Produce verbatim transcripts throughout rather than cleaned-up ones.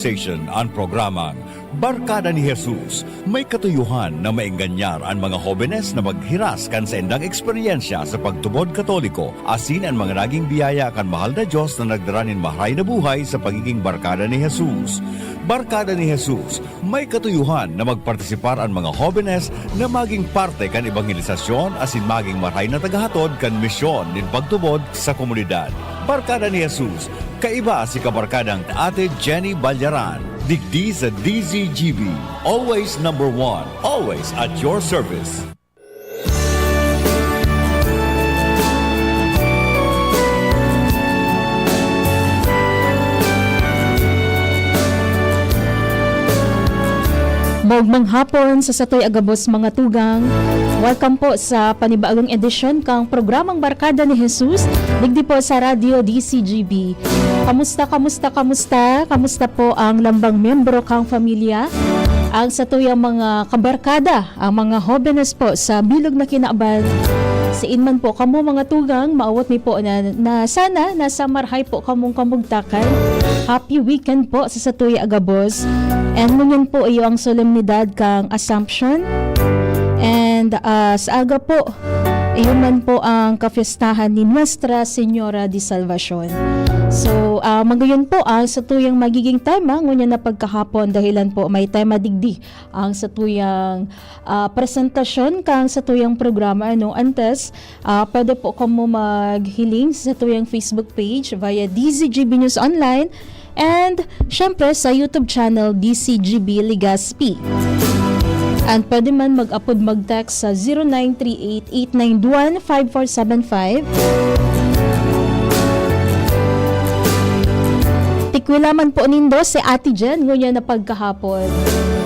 Station an programang Barkada ni Jesus. May katuyohan na maenganyar an mga hobenes na maghiras kan saindang eksperyensya sa pagtubod Katoliko, asin an mga naging biyaya kan mahal na Dios na nagdara nin maharay na buhay sa pagiging barkada ni Jesus. Barkada ni Jesus, may katuyohan na magpartisipar an mga hobenes na maging parte kan ebangelisasyon asin maging maray na tagahatod kan misyon nin pagtubod sa komunidad. Barkada ni Jesus, kaiba si kabarkadang Ate Jenny Balyaran, digdi sa D Z G B. Always number one, always at your service. Maugmang hapon sa satoy a gabos, mga tugang. Welcome po sa panibagong edisyon kang programang Barkada ni Jesus, digdi po sa Radyo D C G B. Kamusta, kamusta, kamusta? Kamusta po ang lambang miyembro kang pamilya? Ang satuyang mga kabarkada, ang mga hobenes po sa bilog na kinaban. Siin man po kamo, mga tugang, maawot mi po na, na sana nasa marhay po kamong kamugtakan. Happy weekend po sa satuya a gabos. And ngunyan po iyo ang solemnidad kang Assumption. And, ah, sa aga po, iyo man po ang kafiestahan ni Nuestra Señora de Salvacion. So, ah, magayon po ang satuyang magiging tema ngunyan na pagkahapon, dahilan po may tema digdi ang satuyang, ah, presentasyon kang satuyang programa, ano. Antes, ah, pwede po kamo maghiling sa satuyang Facebook page via D Z G B News Online and, syempre, sa YouTube channel D Z G B Legazpi. And pwede man mag-apod, mag-text sa zero nine three eight eight nine one five four seven five. Tikwilaman po nindo si Ate Jen ngunyan na pagkahapon.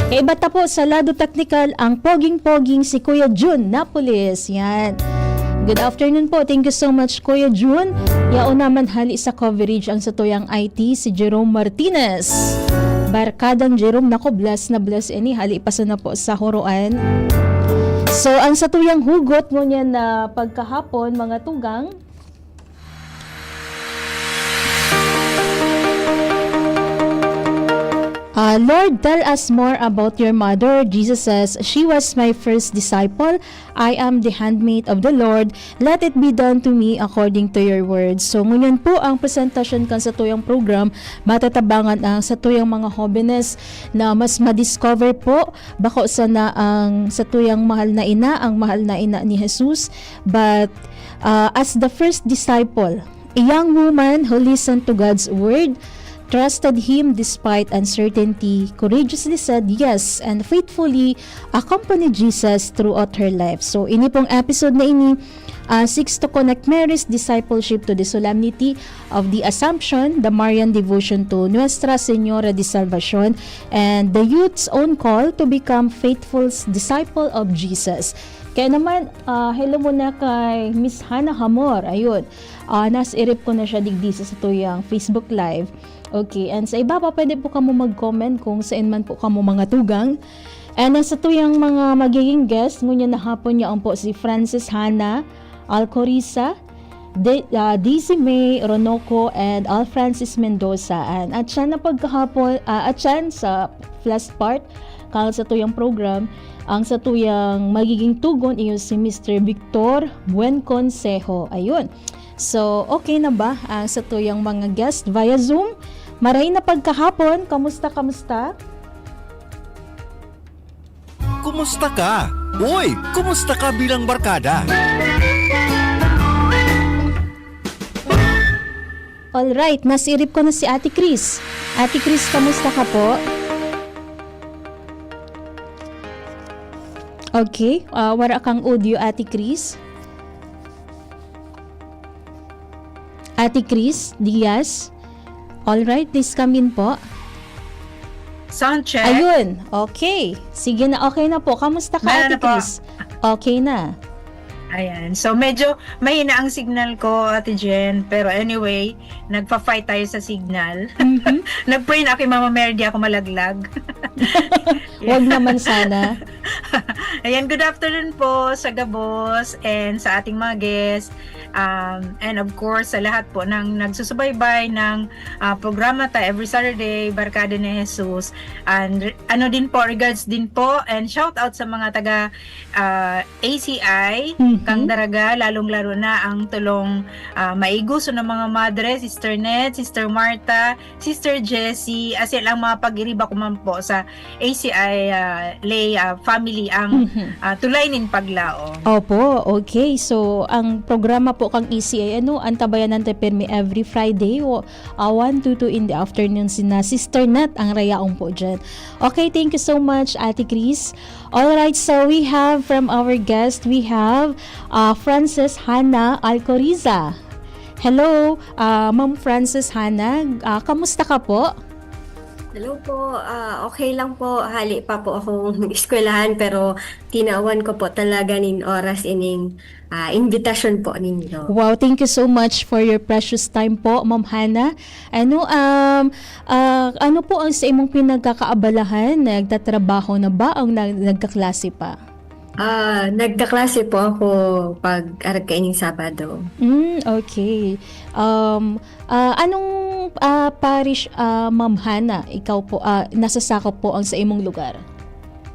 Kaiba ta po sa lado teknikal ang poging-poging si Kuya Jun Napoles. Yan. Good afternoon po. Thank you so much, Kuya Jun. Yaon naman hali sa coverage ang satuyang I T, si Jerome Martinez. Barkadang Jerome, nako, bless na bless ini. Hali pa sana po sa Horoan. So, ang satuyang hugot ngunyan na pagkahapon, mga tugang, Ah, "Lord, tell us more about your mother." Jesus says, "She was my first disciple. I am the handmaid of the Lord. Let it be done to me according to your word." So, ngunyan po ang presentasyon kan satuyang program, matatabangan ang satuyang mga hobenes na mas ma-discover po, bako sana ang satuyang mahal na ina, ang mahal na ina ni Jesus, but, ah, as the first disciple, a young woman who listened to God's word, trusted Him despite uncertainty, courageously said yes, and faithfully accompanied Jesus throughout her life. So, ini pong episode na ini, ah, seeks to connect Mary's discipleship to the solemnity of the Assumption, the Marian devotion to Nuestra Señora de Salvacion, and the youth's own call to become faithful disciple of Jesus. Kaya naman, ah, hello muna kay Miss Hannah Hamor. Ayun. Ah, nasa irip ko na siya digdi sa satuyang Facebook Live. Okay, and sa ibaba, pwede po kamo mag-comment kung saan man po kamo mga tugang. And ang satuyang mga magiging guest, ngunyan na hapon, yaon po si Francis Hannah Alcoriza, De-, ah, Daisy May Ronoco, and Al Francis Mendoza. And at siya na pagkahapon, ah, at siya sa last part, kang satuyang program, ang satuyang magiging tugon iyo si Mister Victor Buen Consejo. Ayun. So, okay na ba ang satuyang mga guest via Zoom? Maray na pagkahapon. Kamusta, kamusta? Kumusta ka? Uy, kumusta ka bilang barkada? Alright, nasirip ko na si Ate Chris. Ate Chris, kamusta ka po? Okay, ah, wara kang audio, Ate Chris. Ate Chris Diaz. Alright, please come in po. Sound check. Ayun, okay. Sige na, okay na po. Kamusta ka, Meron Ate na po. Chris? Okay na. Ayan. So, medyo mahina ang signal ko, Ate Jen. Pero anyway, nagpa-fight tayo sa signal. Mhm. Nag-pray na ako kay Mama Mary, di ako malaglag. Wag naman sana. Ayan, good afternoon po sa gabos and sa ating mga guests. Um, and of course, sa lahat po ng nagsusubaybay ng, ah, programa ta every Saturday, Barkada ni Jesus. And re-, ano din po, regards din po, and shout out sa mga taga, ah, A C I, Mhm. Kang Daraga, lalong-lalo na ang tulong, ah, maiguso ng mga madre, Sister Net, Sister Martha, Sister Jessie, as in ang mga pag-iriba ko man po sa A C I, ah, lay, ah, family ang, Mhm. ah, tulay nin paglaom. Opo, okay. So, ang programa po kang A C I, ano, antabayanan ta pirmi every Friday, o, ah, one to two in the afternoon, sina Sister Nat ang rayaon po dyan. Okay, thank you so much, Ate Chris. Alright, so we have from our guest, we have, ah, Frances Hannah Alcoriza. Hello, ah, Ma'am Frances Hannah, ah, kamusta ka po? Hello po, ah, okay lang po. Hali pa po akong eskwelahan, pero tinawan ko po talaga nin oras ining, ah, imbitasyon po ninyo. Wow, thank you so much for your precious time po, Ma'am Hannah. Ano, um, ah, ano po ang sa imong pinagkakaabalahan? Nagtatrabaho na ba o na-, nagkaklase pa? Ah, nagkaklase po ako pag arog kaining Sabado. Mm, okay. Um, ah, anong, ah, parish, ah, Ma'am Hannah, ikaw po, ah, nasasakop po ang sa imong lugar?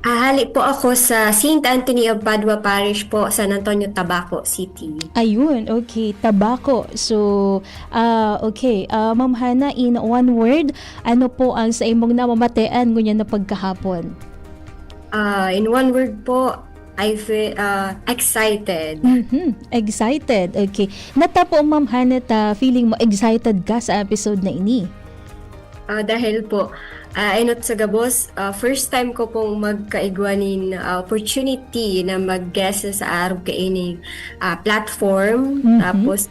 Ah, hali po ako sa Saint Anthony of Padua Parish po, San Antonio, Tabaco City. Ayun, okay, Tabaco. So, ah, okay, ah, Ma'am Hannah, in one word, ano po ang sa imong namamatean ngunyan na pagkahapon? Ah, in one word po, I feel, ah, excited. Mhm, excited. Okay. Nata po, Ma'am Hannah, ta feeling mo excited ka sa episode na ini? Ah, dahil po, ah, enot sa gabos, ah, first time ko pong magkaigwa nin, ah, opportunity na mag-guest sa arog kaining, ah, platform. Mhm. Tapos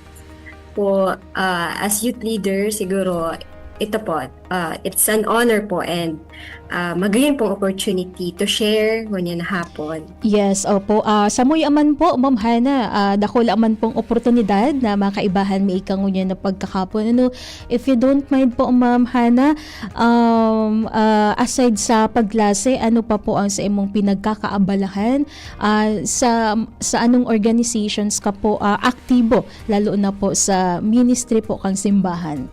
po, ah, as youth leader, siguro, ito po, ah, it's an honor po and, ah, magayon pong opportunity to share ngunyan na hapon. Yes, opo. Ah, samuya man po, Ma'am Hannah, ah, dakula man pong oportunidad na makaibahan mi ika ngunyan na pagkahapon. Ano, if you don't mind po, Ma'am Hannah, um, ah, aside sa pagklase, ano pa po ang sa imong pinagkakaabalahan? Ah, sa, sa anong organizations ka po, ah, aktibo, lalo na po sa ministry po kang simbahan?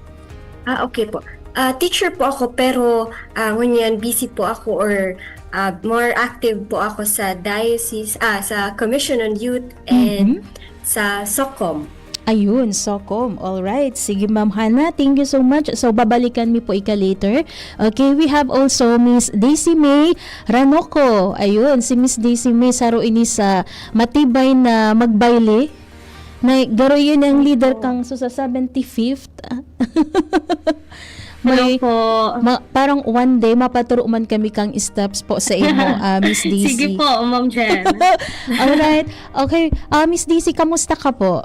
Ah, okay po. Ah, teacher po ako, pero, ah, ngunyan busy po ako or, ah, more active po ako sa diocese, ah, sa Commission on Youth and Mhm. sa SOCCOM. Ayun, SOCCOM. Alright. Sige, Ma'am Hannah, thank you so much. So, babalikan mi po ika later. Okay, we have also Miss Daisy May Ranoco. Ayun, si Miss Daisy May, saro ini sa matibay na magbayle. Na, garo yun ang leader Opo. kang so sa seventy-fifth. Hello May po. ma-, parang one day mapaturo man kami kang steps po sa imo, ah, Miss Daisy. Sige po, Ma'am Jen. Alright. Okay. Ah, Miss Daisy, kamusta ka po?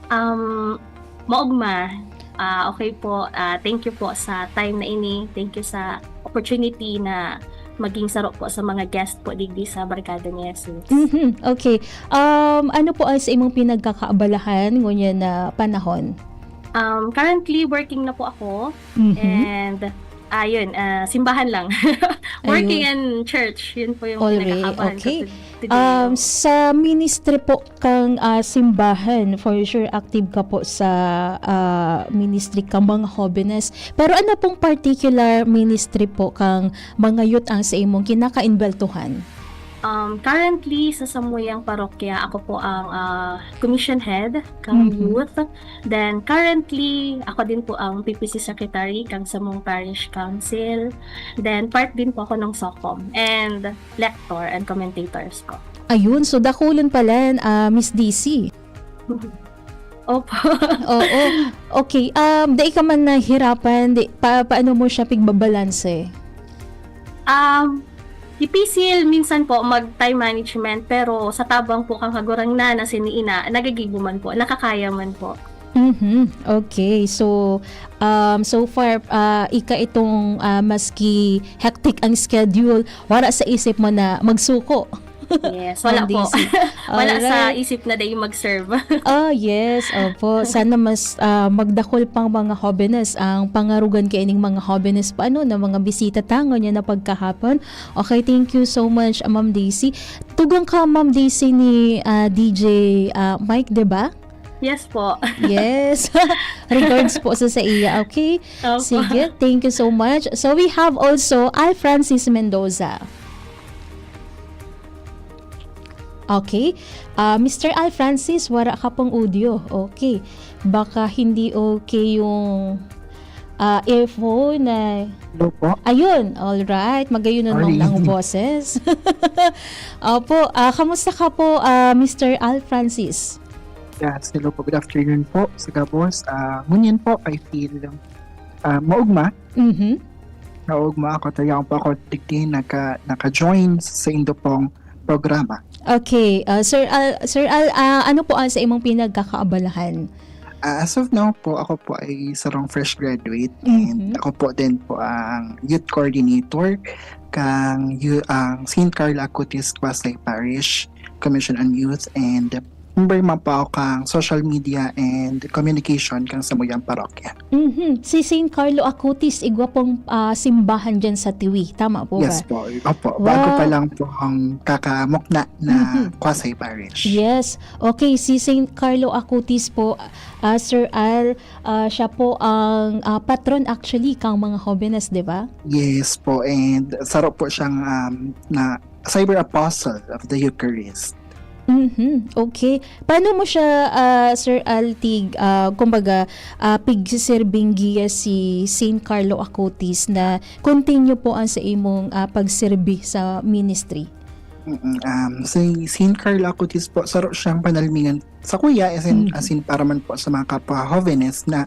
Um, maogma. Ah, okay po. Ah, thank you po sa time na ini. Thank you sa opportunity na maging saro po sa mga guest po digdi sa Barkada ni Jesus. Mhm. Okay. Um, ano po ang sa imong pinagkakaabalahan ngunyan na panahon? Um, currently, working na po ako. Mhm. And, ayun, ah, simbahan lang. Working Ayun. and church, yun po yung Alright, pinagkakabalahan ko okay. to-, today. Um, Oo. sa ministry po kang, ah, simbahan, for sure, active ka po sa, ah, ministry kang mga hobenes. Pero ano pong particular ministry po kang mga youth ang sa imong kinakainbeltuhan? Um, currently, sa samuyang parokya, ako po ang, ah, commission head kang Mhm. youth. Then, currently, ako din po ang P P C secretary kang samong parish council. Then, part din po ako ng SOCCOM and lector and commentators po. Ayun, so dakulon pala, ah, Miss Daisy. Opo. Oo. Okay, um, dai ka man nahihirapan, di, pa-, paano mo siya pigbabalanse? Um, dipisil minsan po mag time management, pero sa tabang po kang Kagurangnan asin ni Ina, nagagibo man po, nakakaya man po. Mhm. Okay. So, um, so far, ah, ika itong, ah, maski hectic ang schedule, wala sa isip mo na magsuko? Yes, wala Ma'am po. Daisy. Wala sa Alright. isip na dai mag-serve. Oh, yes. Opo. Sana mas, ah, magdakol pang mga hobenes ang pangarugan kaining mga hobenes pa, ano, na mga bisita ta ngunyan na pagkahapon. Okay, thank you so much, Ma'am Daisy. Tugang ka, Ma'am Daisy, ni, ah, D J, ah, Mike, di ba? Yes po. Yes. Regards po sa saiya, okay? Opo. Sige, thank you so much. So we have also Al Francis Mendoza. Okay. Ah, Mister Al Francis, wara ka pong audio. Okay. Baka hindi okay yung ah, earphone na Hello po. Ayun, all right. Magayon naman Morning. Ang boses. Opo, ah, kamusta ka po, ah, Mister Al Francis? Yes, hello po. Good afternoon po sa gabos. Ah, ngunyan po, I feel ah, maugma. Mhm. Maugma ako. Tayo po ako digdi naka, naka-join sa indo pong programa. Okay, ah, Sir Al, Sir Al, ah, ano po ang sa imong pinagkakaabalahan? Ah, as of now po, ako po ay sarong fresh graduate and Mhm. ako po din po ang youth coordinator kang yu- ang Saint Carlo Acutis Quasi Parish Commission on Youth and member man po ako kang social media and communication kang samuyang parokya. Mhm. Si Saint Carlo Acutis, igwa pong ah, simbahan dyan sa Tiwi. Tama po Yes ba? po. Opo. Bago pa Wow. lang po ang kakamukna na Mhm. Quasi Parish. Yes. Okay, si Saint Carlo Acutis po, ah, Sir Al, ah, siya po ang ah, patron actually kang mga hobenes, di ba? Yes po. And saro po siyang um, na cyber apostle of the Eucharist. Mhm. Okay. Paano mo siya, ah, Sir Al, tig, ah, kumbaga, ah, pigsiserbing giya si Saint Carlo Acutis na continue po ang sa imong ah, pagserbi sa ministry? Mm, um, si Saint Carlo Acutis po, saro siyang panalmingan sa kuya, as in, Mhm. as in para man po sa mga kapwa hobenes na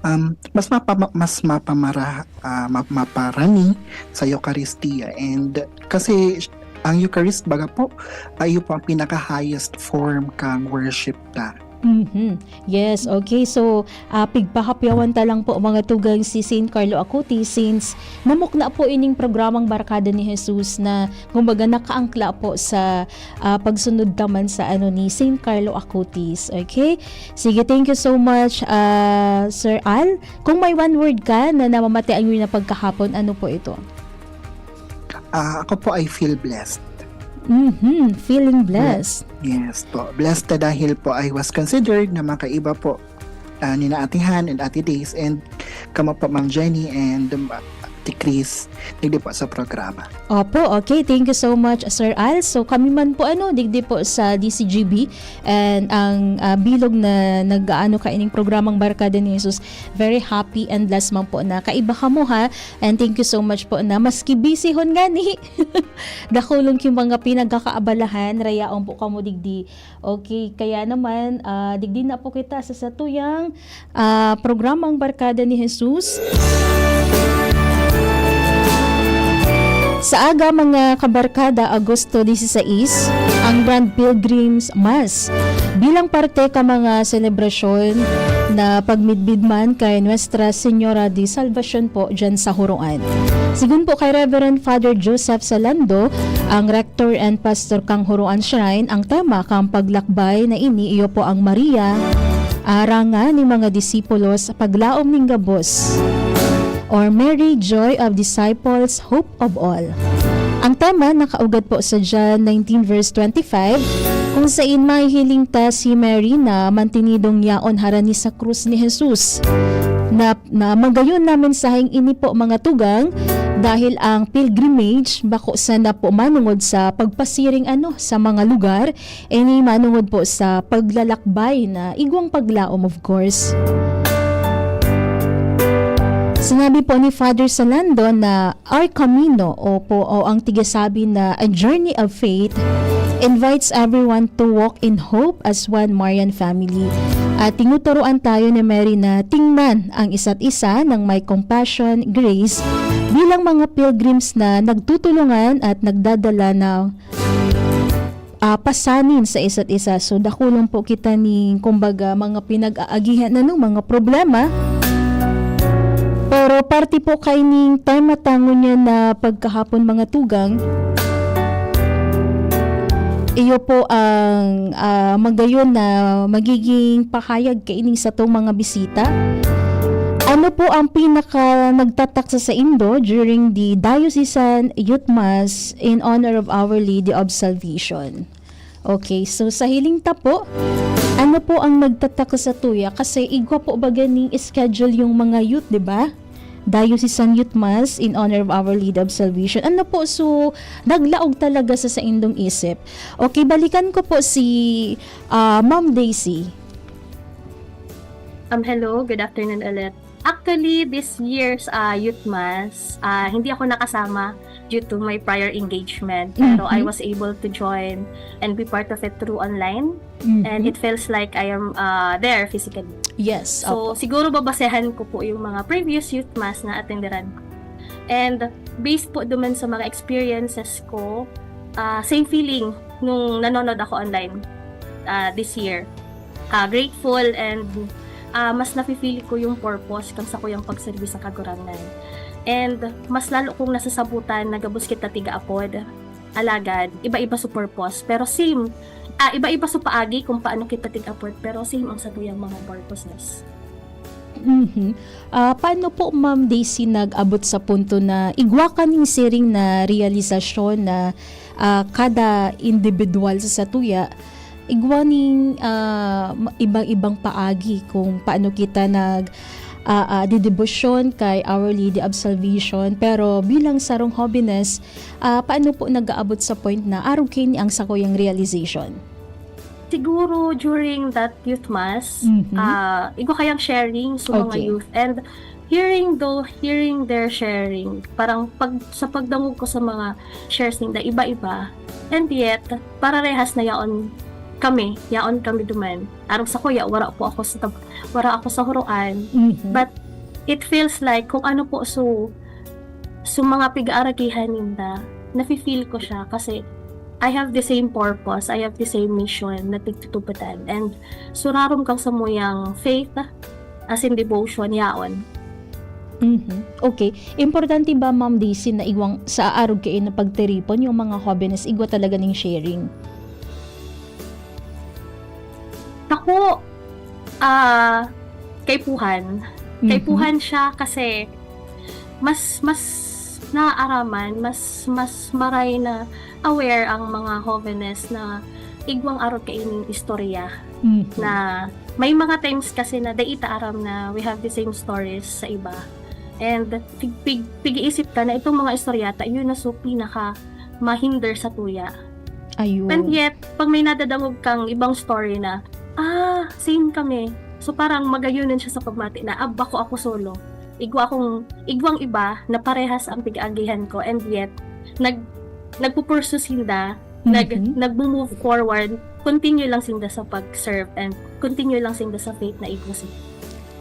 um, mas mapama, mas mapamara, ah, ma- maparani sa Eucharistia. And kasi ang Eucharist, baga po, ay po ang pinaka-highest form kang worship ta. Mhm. Yes, okay. So, ah, pigpahapyawan ta lang po, mga tugang, si Saint Carlo Acutis, since namukna po ining programang Barkada ni Jesus na, kumbaga, nakaangkla po sa ah, pagsunod ta man sa ano ni Saint Carlo Acutis. Okay? Sige, thank you so much, ah, Sir Al. Kung may one word ka na namamatian nyo na pagkahapon, ano po ito? Ah, ako po, I feel blessed. Mhm, feeling blessed. Yes po. Blessed dahil po I was considered na makaiba po ah, nina Ate Han and Ate Days and kamo po, Ma'am Jenny and um, Ate Chris, digdi po sa programa. Opo, okay. Thank you so much, Sir Al. So, kami man po, ano, digdi po sa D C G B and ang ah, bilog na nag-aano kaining programang Barkada ni Jesus. Very happy and blessed man po na kaiba kamo, ha. And thank you so much po na maski busy hon ngani. Dakulon ki mga pinagkakaabalahan, rayaon po kamo digdi. Okay, kaya naman, ah, digdi na po kita sa satuyang ah, programang Barkada ni Jesus. Sa aga, mga kabarkada, Agosto dieciséis, ang Grand Pilgrim's Mass bilang parte ka mga selebrasyon na pagmidbid man kay Nuestra Señora de Salvacion po dyan sa Huroan. Sigun po kay Reverend Father Joseph Salando, ang Rector and Pastor kang Huroan Shrine, ang tema kang paglakbay na ini iyo po ang Maria, arangan ni mga disipulos, paglaom ning gabos, or Mary, Joy of Disciples, Hope of All. Ang tema nakaugat po sa John nineteen verse twenty-five, kung sain mahihiling ta si Mary na mantinidong yaon harani sa krus ni Jesus, na, na magayon na mensaheng ini po, mga tugang, dahil ang pilgrimage bako sana po manungod sa pagpasiring ano sa mga lugar, ini manungod po sa paglalakbay na igwang paglaom, of course. Sinabi po ni Father Salando na our camino o po o ang tigasabi na a journey of faith invites everyone to walk in hope as one Marian family. At tinuturuan tayo ni Mary na tingnan ang isa't isa ng may compassion, grace, bilang mga pilgrims na nagtutulungan at nagdadala ng ah, pasanin sa isa't isa. So, dakulon po kita ning, kumbaga, mga pinag-aagihan, ano, mga problema. Pero parte po kaining tema ta ngunyan na pagkahapon, mga tugang, iyo po ang ah, magayon na magiging pahayag kaining satong mga bisita. Ano po ang pinaka nagtatak sa saindo during the Diocesan Youth Mass in honor of Our Lady of Salvation? Okay, so sa hiling ta po, Ano po ang nagtataka sa tuya? Kasi igwa po baga ning schedule yung mga youth, di ba? Diocesan Youth Mass in honor of Our Lady of Salvation. Ano po, so, naglaog talaga sa saindong isip. Okay, balikan ko po si, ah, Ma'am Daisy. Um, hello, good afternoon ulit. Actually, this year's uh, Youth Mass, uh, hindi ako nakasama due to my prior engagement. Pero I Mhm. was able to join and be part of it through online. Mhm. And it feels like I am uh, there physically. Yes, So, opo. Siguro babasehan ko po yung mga previous Youth Mass na atenderan ko. And based po duman sa mga experiences ko, uh, same feeling nung nanonood ako online uh, this year. Uh, grateful and uh, mas nafe-feel ko yung purpose kan sakuyang pagserbi sa Kagurangnan. And mas lalo kong nasasabutan na gabos kita tiga-apod. Alagad, iba-iba sa purpose. Pero same, ah, iba-iba sa paagi kung paano kita tiga-apod, pero same ang satuyang mga purposes. Mhm. Ah, paano po, Ma'am Daisy, nag-abot sa punto na igwa ka ning siring na realisasyon na, ah, kada individual sa satuya, igwa ning, ah, ma- ibang-ibang paagi kung paano kita nag, ah, ah, didebosyon kay Our Lady of Salvation. Pero bilang sarong hobenes, ah, paano po nag-aabot sa point na arog kaini ang sakuyang realization? Siguro during that youth mass, Mhm. ah, igwa kayang sharing sa mga Okay. youth. And hearing though, hearing their sharing, parang pag, sa pagdangog ko sa mga shares ninda, iba-iba. And yet, pararehas na yaon kami, yaon kami duman. Arog sa kuya, wala po ako sa tab- wala ako sa huroan. Mhm. But it feels like kung ano po so, so mga pig-aaragihan ninda, nafe-feel ko siya kasi I have the same purpose, I have the same mission na pigtutugutan. And surarom kang samuyang faith, as in devotion, yaon. Mhm. Okay. Importante ba, Ma'am Daisy, na iwang sa arog kayo na pagtiripon yung mga hobenes, igwa talaga ning sharing? Ako, ah, kaipuhan. Mhm. Kaipuhan siya kasi mas, mas naaaraman, mas, mas maray na aware ang mga hobenes na igwang arog kaining istorya Mhm. na may mga times kasi na dai ta aram na we have the same stories sa iba. And pig, pig, pig-iisip ka na itong mga istorya ta, yun na so pinaka mahinder sa tuya. Ayun. And yet, pag may nadadangog kang ibang story na, ah, same kami. So parang magayonan siya sa pagmati na, ah, bako ako solo. Igwa akong, igwang iba na parehas ang pig-aagihan ko. And yet, nag, nagpupursu sinda, nag, Mhm. nagmo-move forward, continue lang sinda sa pag-serve and continue lang sinda sa faith na igwa sinda.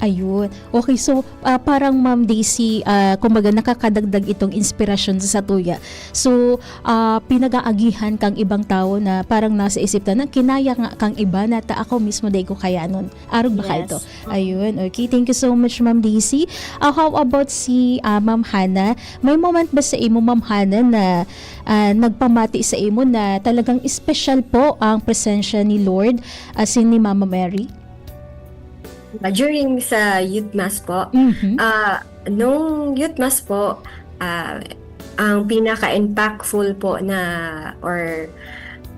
Ayun. Okay, so, ah, parang Ma'am Daisy, ah, kumbaga nakakadagdag itong inspirasyon sa satuya. So, ah, pinag-aagihan kang ibang tao na parang nasa isip ta na kinaya nga kang iba na ta ako mismo dai ko kayanon. Arog ba ka Yes. ito? Ayun. Okay. Thank you so much, Ma'am Daisy. Ah, how about si, ah, Ma'am Hana? May moment ba sa imo, Ma'am Hana, na, ah, nagpamati sa imo na talagang special po ang presensya ni Lord, as in ni Mama Mary? Ah, during sa youth mass po, Mhm. ah, nung youth mass po, ah, ang pinaka-impactful po na or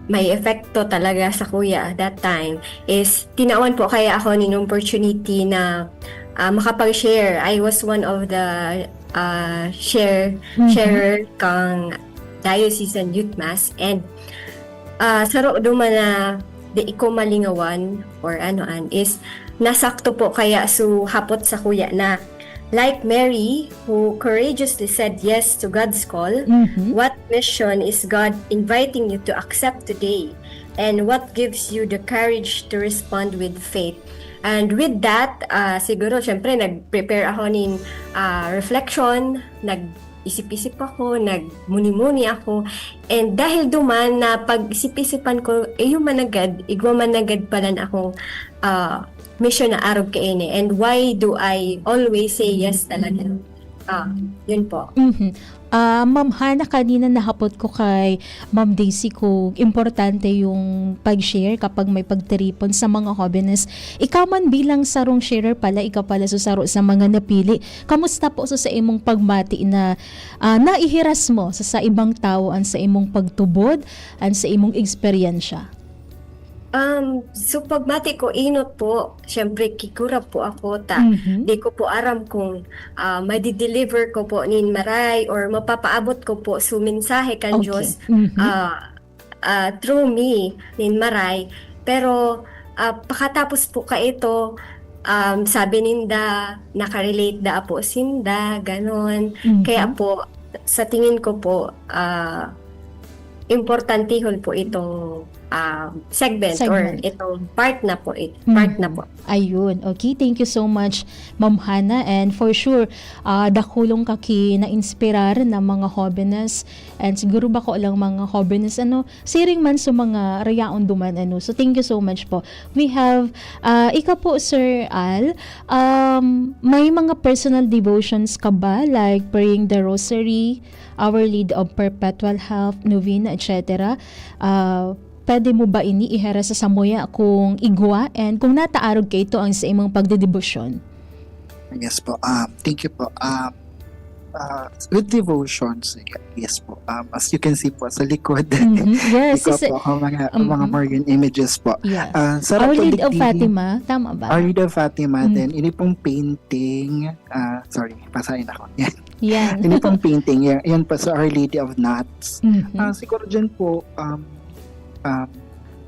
may epekto talaga sa kuya that time is tinawan po kaya ako nin opportunity na ah, makapag-share. I was one of the ah, share Mhm. sharer kang diocesan youth mass and ah, saro duman na di ko malingawan or ano an is nasakto po kaya su hapot sa kuya na like Mary who courageously said yes to God's call, Mhm. what mission is God inviting you to accept today? And what gives you the courage to respond with faith? And with that, ah, siguro syempre nag-prepare ako nin ah, reflection, nag-isip-isip ako, nagmuni-muni ako. And dahil duman na pag-isip-isipan ko, eh yung managad, igwa managad pala na akong ah, mission na arog kaini. And why do I always say yes talaga? Ah, yun po. Mhm. Ah, Ma'am Hana, kanina nahapot ko kay Ma'am Daisy kung importante yung pag-share kapag may pagtiripon sa mga hobenes. Ikaw man bilang sarong sharer pala, ikaw pala so saro sa mga napili. Kamusta po so sa imong pagmati na ah, naihiras mo sa, sa ibang tao an sa imong pagtubod, an sa imong eksperyensya? Um, so pagmati ko, inot po, siyempre kikura po ako, ta Mhm. di ko po aram kung, ah, madi-deliver ko po nin maray or mapapaabot ko po so mensahe kan Okay. Dios, Mhm. ah, ah, through me nin maray. Pero, ah, pakatapos po kaito, um, sabi ninda, naka-relate daa po sinda, ganon. Kaya Mhm. po, sa tingin ko po, ah, importantihon po itong, ah, segment or Segment. itong part na po, it-, part na Mhm. po. Ayun. Okay, thank you so much, Ma'am Hana. And for sure, ah, dakulong ka ki na-inspirar na mga hobenes. And siguro bako lang mga hobenes, ano, siring man sa mga rayaon duman, ano. So, thank you so much po. We have, ah, ika po, Sir Al, um, may mga personal devotions ka ba? Like praying the rosary, Our Lady of Perpetual Help, novena, et cetera. Ah, pwede mo ba ini ihiras sa samuya kung igwa and kung nataarog kaito ang sa imong pagdedebosyon? Yes po. Um, thank you po. Um, uh, with devotions, yes po. Um, as you can see po sa likod, Mhm. Yes, ikaw isa- po ang mga, Mhm. mga Marian images po. Yeah. Uh, sa Our Rato Lady of Digdigi, Fatima, tama ba? Our Lady of Fatima Mm. din. Ini pong painting, ah, sorry, pasahin ako. Yan. Yan. Ini pong painting, yan, yan po sa Our Lady of Knots. Mhm. Ah, siguro dyan po, um, um,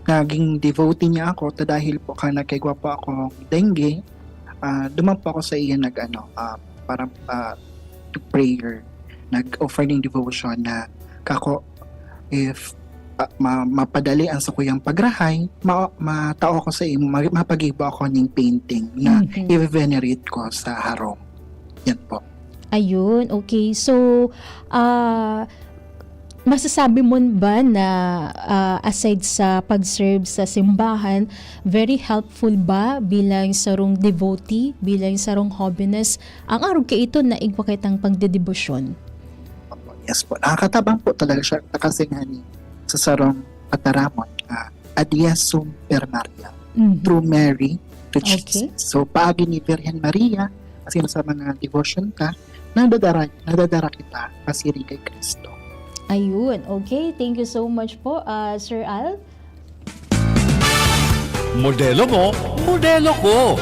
naging devotee niya ako ta dahil po kan nagkaigwa po akong dengue, ah, duman po ako sa iya nag-ano, ah, parang, ah, prayer, nag-offer ning devotion na, "Kako, if, ah, ma-, mapadali ang sakuyang pagrahay, ma-, matao ako sa imo, ma-, mapag-iba ako ning painting na Mhm. i-venerate ko sa harong." Yan po. Ayun, okay. So, ah, masasabi mo ba na, ah, aside sa pag-serve sa simbahan, very helpful ba bilang sarong devotee, bilang sarong hobenes, ang arog kaito na igwa kitang pagdedebosyon? Opo, yes po. Nakakatabang po talaga siya kasi nga ni sa sarong pataramon, ah, "Ad Jesum per Maria." Mhm. Through Mary to Jesus. Okay. So, paagi ni Virgen Maria, kasi sa mga devotion ta, nadadara, nadadara kita pasiring kay Cristo. Ayun. Okay. Thank you so much po, ah, Sir Al. Modelo mo, modelo ko.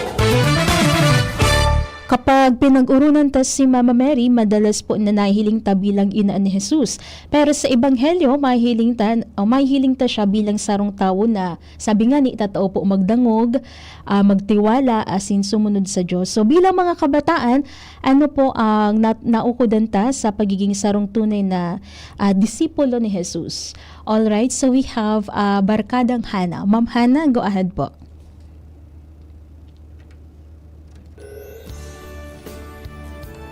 Kapag pinag-urunan ta si Mama Mary, madalas po na nahihiling ta bilang ina ni Jesus. Pero sa Ebanghelyo, mahihiling ta, o mahihiling ta siya bilang sarong tawo na, sabi nga ni, tatao po magdangog, ah, magtiwala, asin sumunod sa Diyos. So, bilang mga kabataan, ano po ang nat-, naukodan ta sa pagiging sarong tunay na, ah, disipulo ni Jesus? Alright, so we have, ah, Barkadang Hana. Ma'am Hana, go ahead po.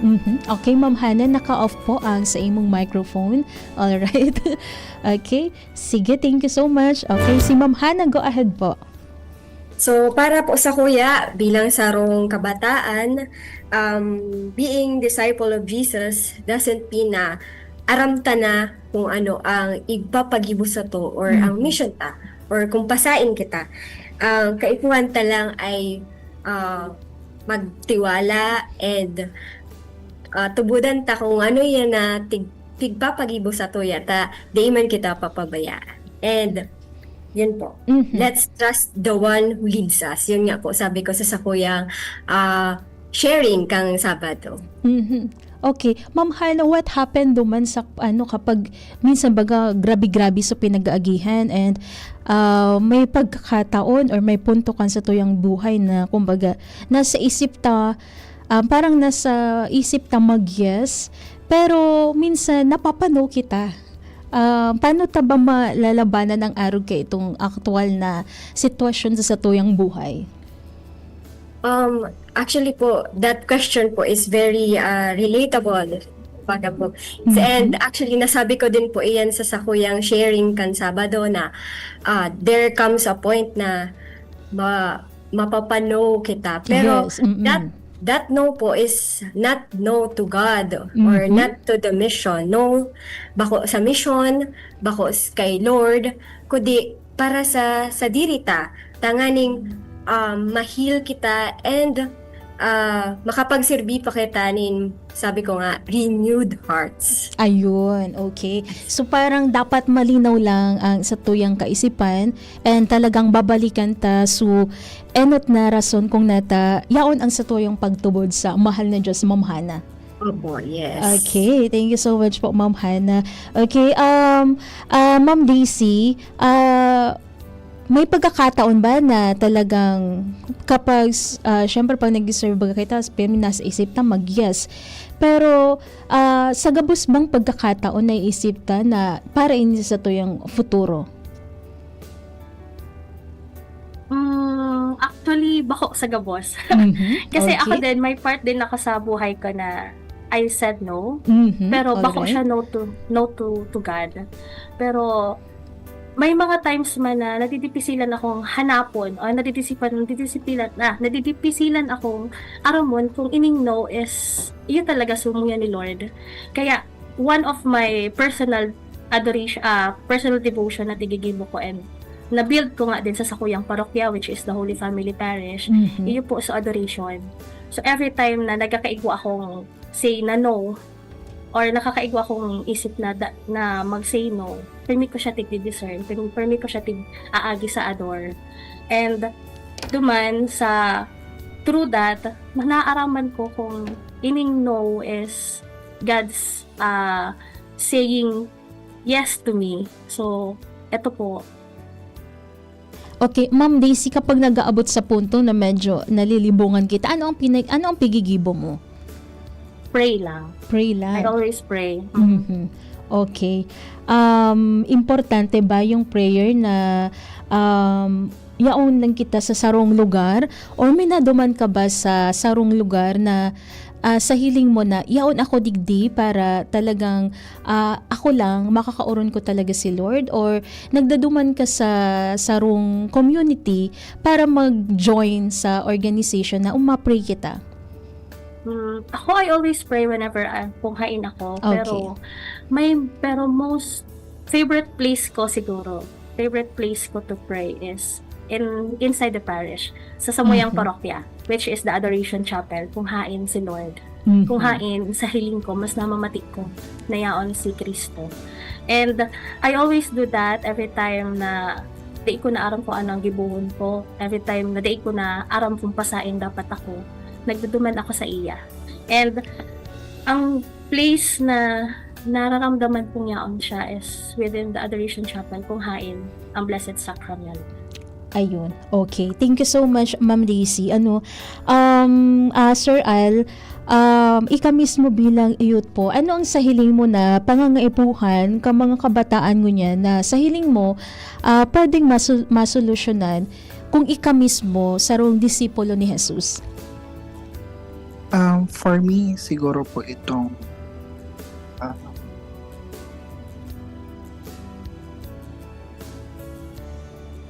Mhm. Okay, Ma'am Hana, naka-off po ang sa imong microphone. Alright. Okay. Sige, thank you so much. Okay, si Ma'am Hana, go ahead po. So, para po sakuya, bilang sarong kabataan, um, being disciple of Jesus doesn't mean na aram ta na kung ano ang igpapagibo sato or ang Mhm. mission ta or kung pasain kita. Ang kaipuhan ta lang ay, ah, magtiwala and, ah, tubudan ta kung ano yan na tig-, tigpapagibo satuya ta di man kita papabayaan. And yun po. Mhm. Let's trust the one who leads us. Yun nga po, sabi ko sa sakuyang, ah, sharing kang Sabado. Mhm. Okay. Ma'am Hana, what happened duman sa, ano, kapag minsan baga grabe-grabe sa pinag-aagihan and, ah, may pagkakataon or may punto kan satuyang buhay na, kumbaga, nasa isip ta, ah, parang nasa isip ta mag-yes, pero minsan napapano kita. Ah, paano ta ba malalabanan ang arog kaitong aktuwal na sitwasyon sa satuyang buhay? Um, actually po, that question po is very, ah, relatable. Baga po. Mhm. And actually, nasabi ko din po iyan sa sakuyang sharing kan Sabado na, ah, there comes a point na ma-, mapapano kita. Pero Yes, mm-mm. that, that no po is not no to God or Mhm. not to the mission. No, bako sa mission, bako s-, kay Lord, kundi para sa, sa diri ta, tanganing, um, ma-heal kita and, ah, makapagserbi pa kita nin, sabi ko nga, renewed hearts. Ayun, okay. So parang dapat malinaw lang ang satuyang kaisipan and talagang babalikan ta su enot na rason kung nata yaon ang satuyang pagtubod sa mahal na Diyos, Ma'am Hana. Opo, yes. Okay, thank you so much po, Ma'am Hana. Okay, um, ah, Ma'am Daisy, ah, may pagkakataon ba na talagang kapag, ah, syempre pag nag-deserve ka kita, pirmi nasa isip ta mag-yes. Pero ah, sa gabos bang pagkakataon naiisip ta na para ini sa tuyang futuro? Mm, actually, bako sa gabos. Mhm. Kasi ako Okay. din, may part din ako sa buhay ko na I said no. Mhm. Pero bako Alright. siya no to no to to God. Pero may mga times man na nadidipisilan akong hanapon o nadidisipan nadidisipilan na nadidipisilan akong aramon kung ining no is iyo talaga sumuya ni Lord. Kaya one of my personal adoration, ah, personal devotion na tigigibo ko and na-build ko nga din sa sakuyang parokya, which is the Holy Family Parish, Mhm. iyo po sa adoration. So every time na nagkakaigwa akong say na no or nakakaigwa akong isip na da, na mag-say no, permi ko siya tig-discern, permi, permi ko siya tig-aagi sa adore. And duman sa through that, naaraman ko kung ining no is God's ah, saying yes to me. So, eto po. Okay, Ma'am Daisy, kapag nag-aabot sa punto na medyo nalilibungan kita, ano ang pinag ano ang pigigibo mo? Pray lang. Pray I lang. always pray. Mhm. Okay. Um, importante ba yung prayer na um, yaon lang kita sa sarong lugar or may naduman ka ba sa sarong lugar na ah, sa hiling mo na yaon ako digdi para talagang ah, ako lang, makakaoron ko talaga si Lord, or nagdaduman ka sa sarong community para mag-join sa organization na umapray kita? Mm, ako, I always pray whenever ah, kung hain ako. Okay. Pero may pero most favorite place ko siguro. Favorite place ko to pray is in inside the parish sa samuyang Mhm. parokya, which is the Adoration Chapel, kung hain si Lord. Mhm. Kung hain sa hiling ko, mas namamati ko na yaon si Cristo. And I always do that every time na di ko na aram kung ano ang gibohon ko. Every time na di ko na aram kung pasain dapat ako, nagduduman ako sa iya. And ang place na nararamdaman kong yaon siya is within the Adoration Chapel, kung hain ang Blessed Sacrament. Ayun. Okay. Thank you so much, Ma'am Daisy. Ano, um, ah, Sir Al, um, ika mismo bilang youth po, ano ang sa hiling mo na pangangaipuhan ka mga kabataan ngunyan na sa hiling mo ah, pwedeng masu- masolusyonan kung ika mismo sarong disipulo ni Jesus? Um, for me, siguro po itong ah,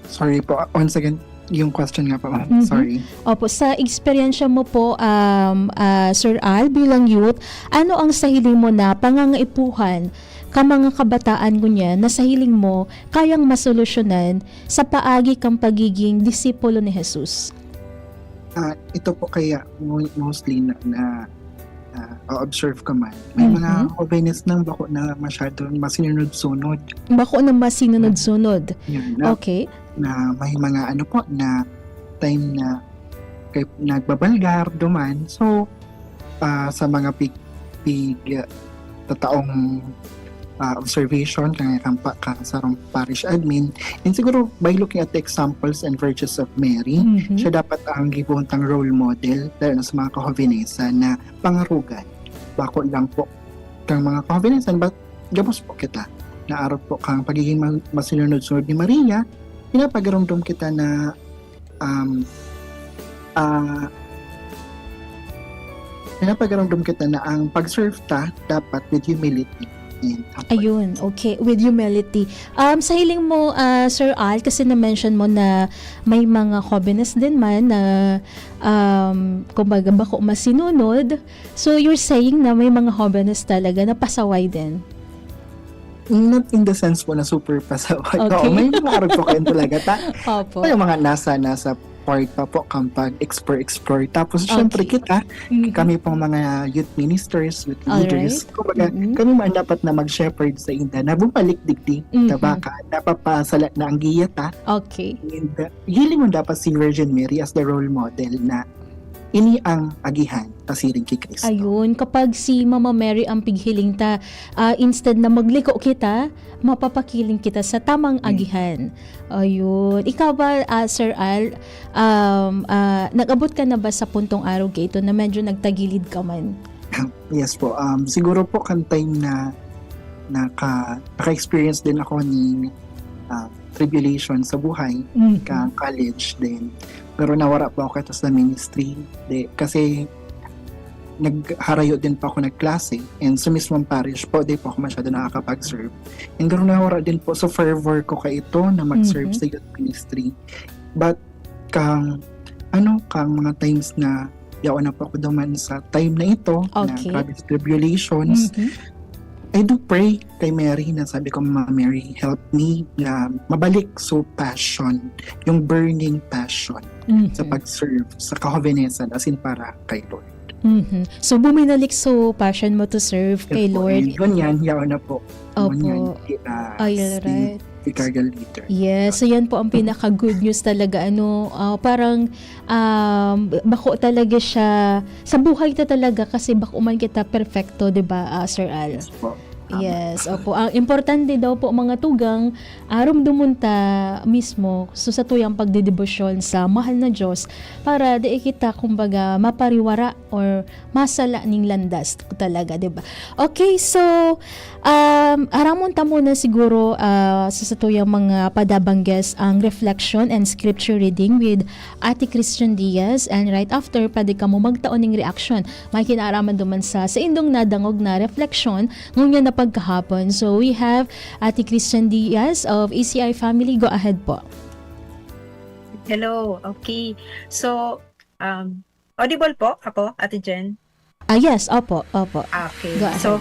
sorry po, once again, yung question nga po, ma'am. Mhm. Sorry. Opo, sa eksperyensya mo po, um, ah, Sir Al, bilang youth, ano ang sa hiling mo na pangangaipuhan ka mga kabataan ngunyan na sa hiling mo kayang masolusyonan sa paagi kang pagiging disipulo ni Jesus? Ah, ito po kaya mo- mostly na, na, na observe ko man. May mga Mhm. hobenes nang bako na masyadong masinunod-sunod. Bako na masinunod-sunod. Yun, na, Okay. na may mga ano po na time na kay, nagbabalgar, duman. So, ah, sa mga big, big ah, tataong ah, observation kang kampa kang sarong parish admin, and siguro by looking at the examples and virtues of Mary, Mhm. siya dapat ang gibohon tang role model, lalo na sa mga kahobenesan na pangarugan. Bako lang po kang mga kahobenesan, but gabos po kita. Naarog po kang pagiging ma- masinunod-sunod ni Maria, pinapagaromdom kita na um, ah, pinapagaromdom kita na ang pag-serve ta dapat with humility. And humble. Ayun, okay. With humility. Um, sa hiling mo, ah, Sir Al, kasi na-mention mo na may mga hobenes din man na, um, kumbaga, bako masinunod. So, you're saying na may mga hobenes talaga na pasaway din? Not in the sense po na super pasaway. Okay. Oo, may mga arog po kayo talaga. Ta, Opo. Yung mga nasa, nasa part pa po kan pag-explore-explore. Tapos, syempre, Okay. kita, Mhm. kami pong mga youth ministers, youth leaders, Alright. kumbaga, Mm-mm. kami man dapat na mag-shepherd sa inda na bumalik digdi, Mhm. ta baka napapasala na ang giya ta. Okay. And uh, hiling mo dapat si Virgin Mary as the role model na ini ang agihan pasiring ki Cristo. Ayun, kapag si Mama Mary ang pighiling ta, ah, instead na magliko kita, mapapakiling kita sa tamang Mm. agihan. Ayun. Ikaw ba, ah, Sir Al, um, ah, nag-abot ka na ba sa puntong arog kaito na medyo nagtagilid ka man? Yes po. Um, siguro po kan time na naka, naka-experience din ako ni ah, tribulation sa buhay, Mhm. ka college din. Pero nawara po ako kaito sa ministry. Di, kasi nagharayo din po ako nagklase. And sa mismong parish po, di po ako masyado nakakapag-serve. And garo nawara din po sa fervor ko kaito na mag-serve Mhm. sa youth ministry. But kang, ano, kang mga times na yaon na po ako duman sa time na ito, na Okay. grabe sa tribulations, Mhm. I do pray kay Mary na sabi ko, "Mama Mary, help me na mabalik so passion, yung burning passion Mhm. sa pag-serve, sa kahovenesan, as in para kay Lord." Mhm. So, buminalik so passion mo to serve kay Yes po, Lord. And ngunyan, yaon na po. Opo. Ngunyan, uh, Alright. Vicargal leader. Yes, so yan po ang pinaka-good news talaga. Ano, ah, parang um, bako talaga siya, sa buhay ta talaga kasi bako man kita perfecto, di ba, ah, Sir Al? Yes po. Tama. Yes, opo. Ang importante daw po, mga tugang, ah, rumdomon ta mismo so satuyang pagdedebosyon sa mahal na Diyos para di kita, kumbaga, mapariwara or masala ning landas talaga, di ba? Okay, so, um, aramon ta muna siguro, ah, sa satuyang mga padabangges ang reflection and scripture reading with Ate Christian Diaz, and right after, pwede kamo magtao ning reaksyon. May kinaaraman duman sa saindong nadangog na refleksyon ngunyan na pagkahapon. So, we have Ate Christian Diaz of E C I Family. Go ahead po. Hello. Okay. So, um, audible po ako, Ate Jen? Ah, yes, opo, opo. Okay. Go ahead. So,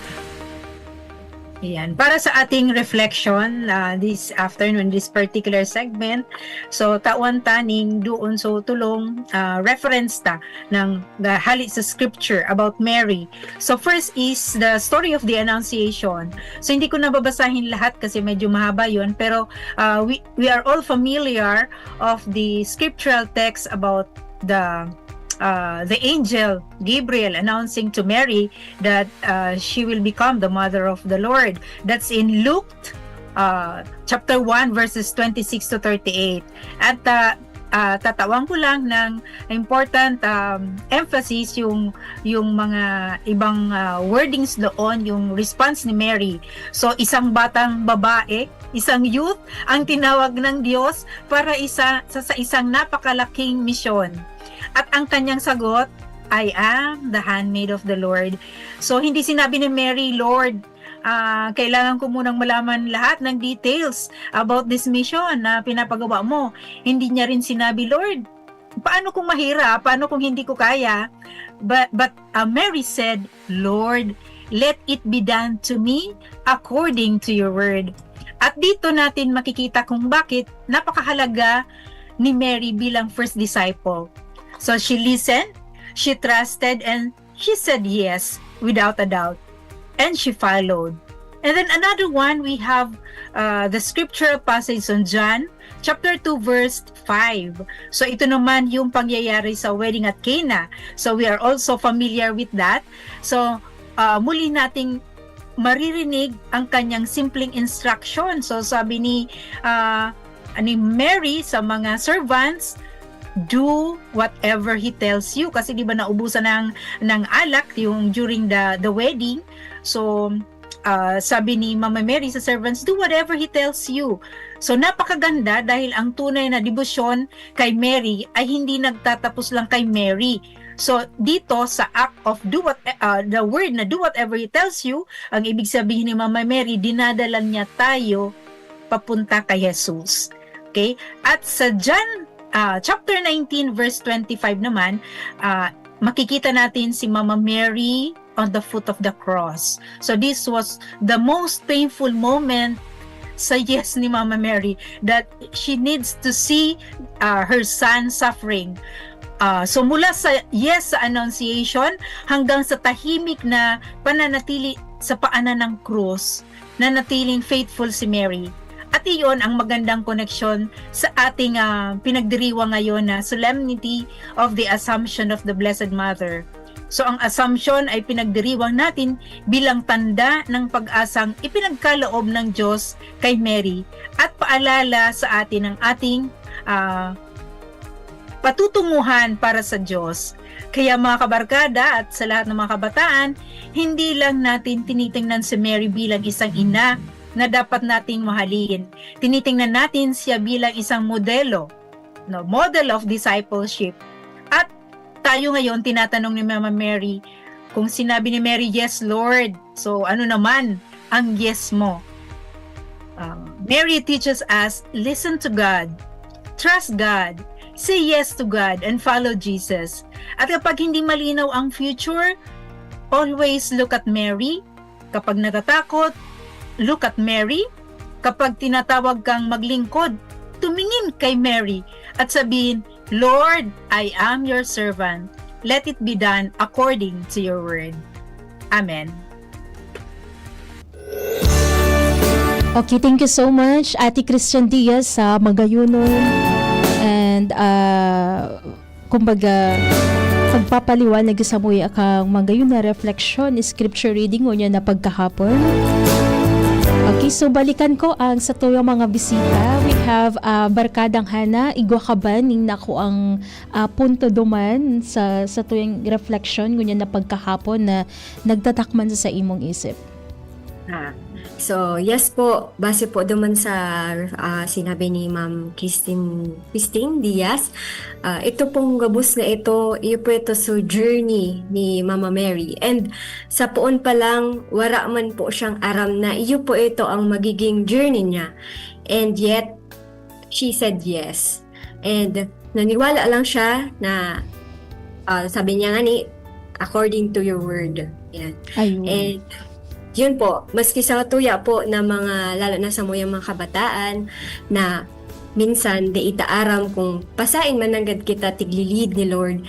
ayan. Para sa ating reflection, uh, this afternoon, this particular segment, so, tawan ta ning duon so tulong uh, reference ta ng the hali sa scripture about Mary. So, first is the story of the Annunciation. So, hindi ko nababasahin lahat kasi medyo mahaba yon, pero uh, we, we are all familiar of the scriptural text about the uh, the angel Gabriel announcing to Mary that uh, she will become the mother of the Lord. That's in Luke uh, chapter one, verses twenty-six to thirty-eight. At uh, uh, tatawan ko lang ng important um, emphasis yung yung mga ibang uh, wordings doon, yung response ni Mary. So, isang batang babae, isang youth ang tinawag ng Diyos para isa sa, sa isang napakalaking misyon. At ang kanyang sagot, "I am the handmaid of the Lord." So, hindi sinabi ni Mary, "Lord, ah, kailangan ko munang malaman lahat ng details about this mission na pinapagawa mo." Hindi niya rin sinabi, "Lord, paano kung mahirap? Paano kung hindi ko kaya?" But, but uh, Mary said, "Lord, let it be done to me according to your word." At dito natin makikita kung bakit napakahalaga ni Mary bilang first disciple. So she listened, she trusted, and she said yes without a doubt. And she followed. And then another one, we have uh, the scriptural passage on John chapter two, verse five. So ito naman yung pangyayari sa wedding at Cana. So we are also familiar with that. So uh, muli nating maririnig ang kanyang simpleng instruction. So sabi ni uh, ni Mary sa mga servants, "Do whatever he tells you." Kasi di ba naubusan ng, ng alak yung during the, the wedding. So, uh, sabi ni Mama Mary sa servants, "Do whatever he tells you." So, napakaganda dahil ang tunay na debosyon kay Mary ay hindi nagtatapos lang kay Mary. So, dito sa act of do what, uh, the word na "do whatever he tells you," ang ibig sabihin ni Mama Mary, dinadala niya tayo papunta kay Jesus. Okay? At sa John uh, chapter nineteen, verse twenty-five naman, uh, makikita natin si Mama Mary on the foot of the cross. So this was the most painful moment sa yes ni Mama Mary, that she needs to see uh, her son suffering. Uh, so mula sa yes sa Annunciation hanggang sa tahimik na pananatili sa paanan ng krus, nanatiling faithful si Mary. At iyon ang magandang koneksyon sa ating uh, pinagdiriwang ngayon na Solemnity of the Assumption of the Blessed Mother. So ang Assumption ay pinagdiriwang natin bilang tanda ng pag-asang ipinagkaloob ng Diyos kay Mary at paalala sa atin ng ating uh, patutunguhan para sa Diyos. Kaya mga kabarkada at sa lahat ng mga kabataan, hindi lang natin tinitingnan si Mary bilang isang ina na dapat nating mahalin. Tinitingnan natin siya bilang isang modelo, no, model of discipleship. At tayo ngayon, tinatanong ni Mama Mary, kung sinabi ni Mary, "Yes, Lord," so ano naman ang yes mo? Uh, Mary teaches us, listen to God, trust God, say yes to God, and follow Jesus. At kapag hindi malinaw ang future, always look at Mary. Kapag natatakot, look at Mary. Kapag tinatawag kang maglingkod, tumingin kay Mary at sabihin, "Lord, I am your servant. Let it be done according to your word." Amen. Okay, thank you so much, Ate Christian Diaz, sa Magayonon. And uh, kumbaga, pagpapaliwanag sa muya kang Magayon na reflection, scripture reading, ngunyan na pagkahapon. Okay, so balikan ko ang sa tuyang mga bisita. We have uh, Barkadang Hana, igwa ka ba ning nako ang uh, punto duman sa, sa tuyang reflection, ngunyan na pagkahapon na nagtatakman sa, sa imong isip? Ah, so, yes po, base po duman sa uh, sinabi ni Ma'am Christine, Christine Diaz, uh, ito pong gabos na ito, iyo po ito sa journey ni Mama Mary. And sa poon pa lang, wara man po siyang aram na iyo po ito ang magiging journey niya. And yet, she said yes. And naniwala lang siya na uh, sabi niya nga ni, "According to your word." Yan. Ayun. And yun po, maski sa tuya po na mga, lalo na sa muyang mga kabataan, na minsan di ita aram kung pasain man nanggad kita tiglilid ni Lord,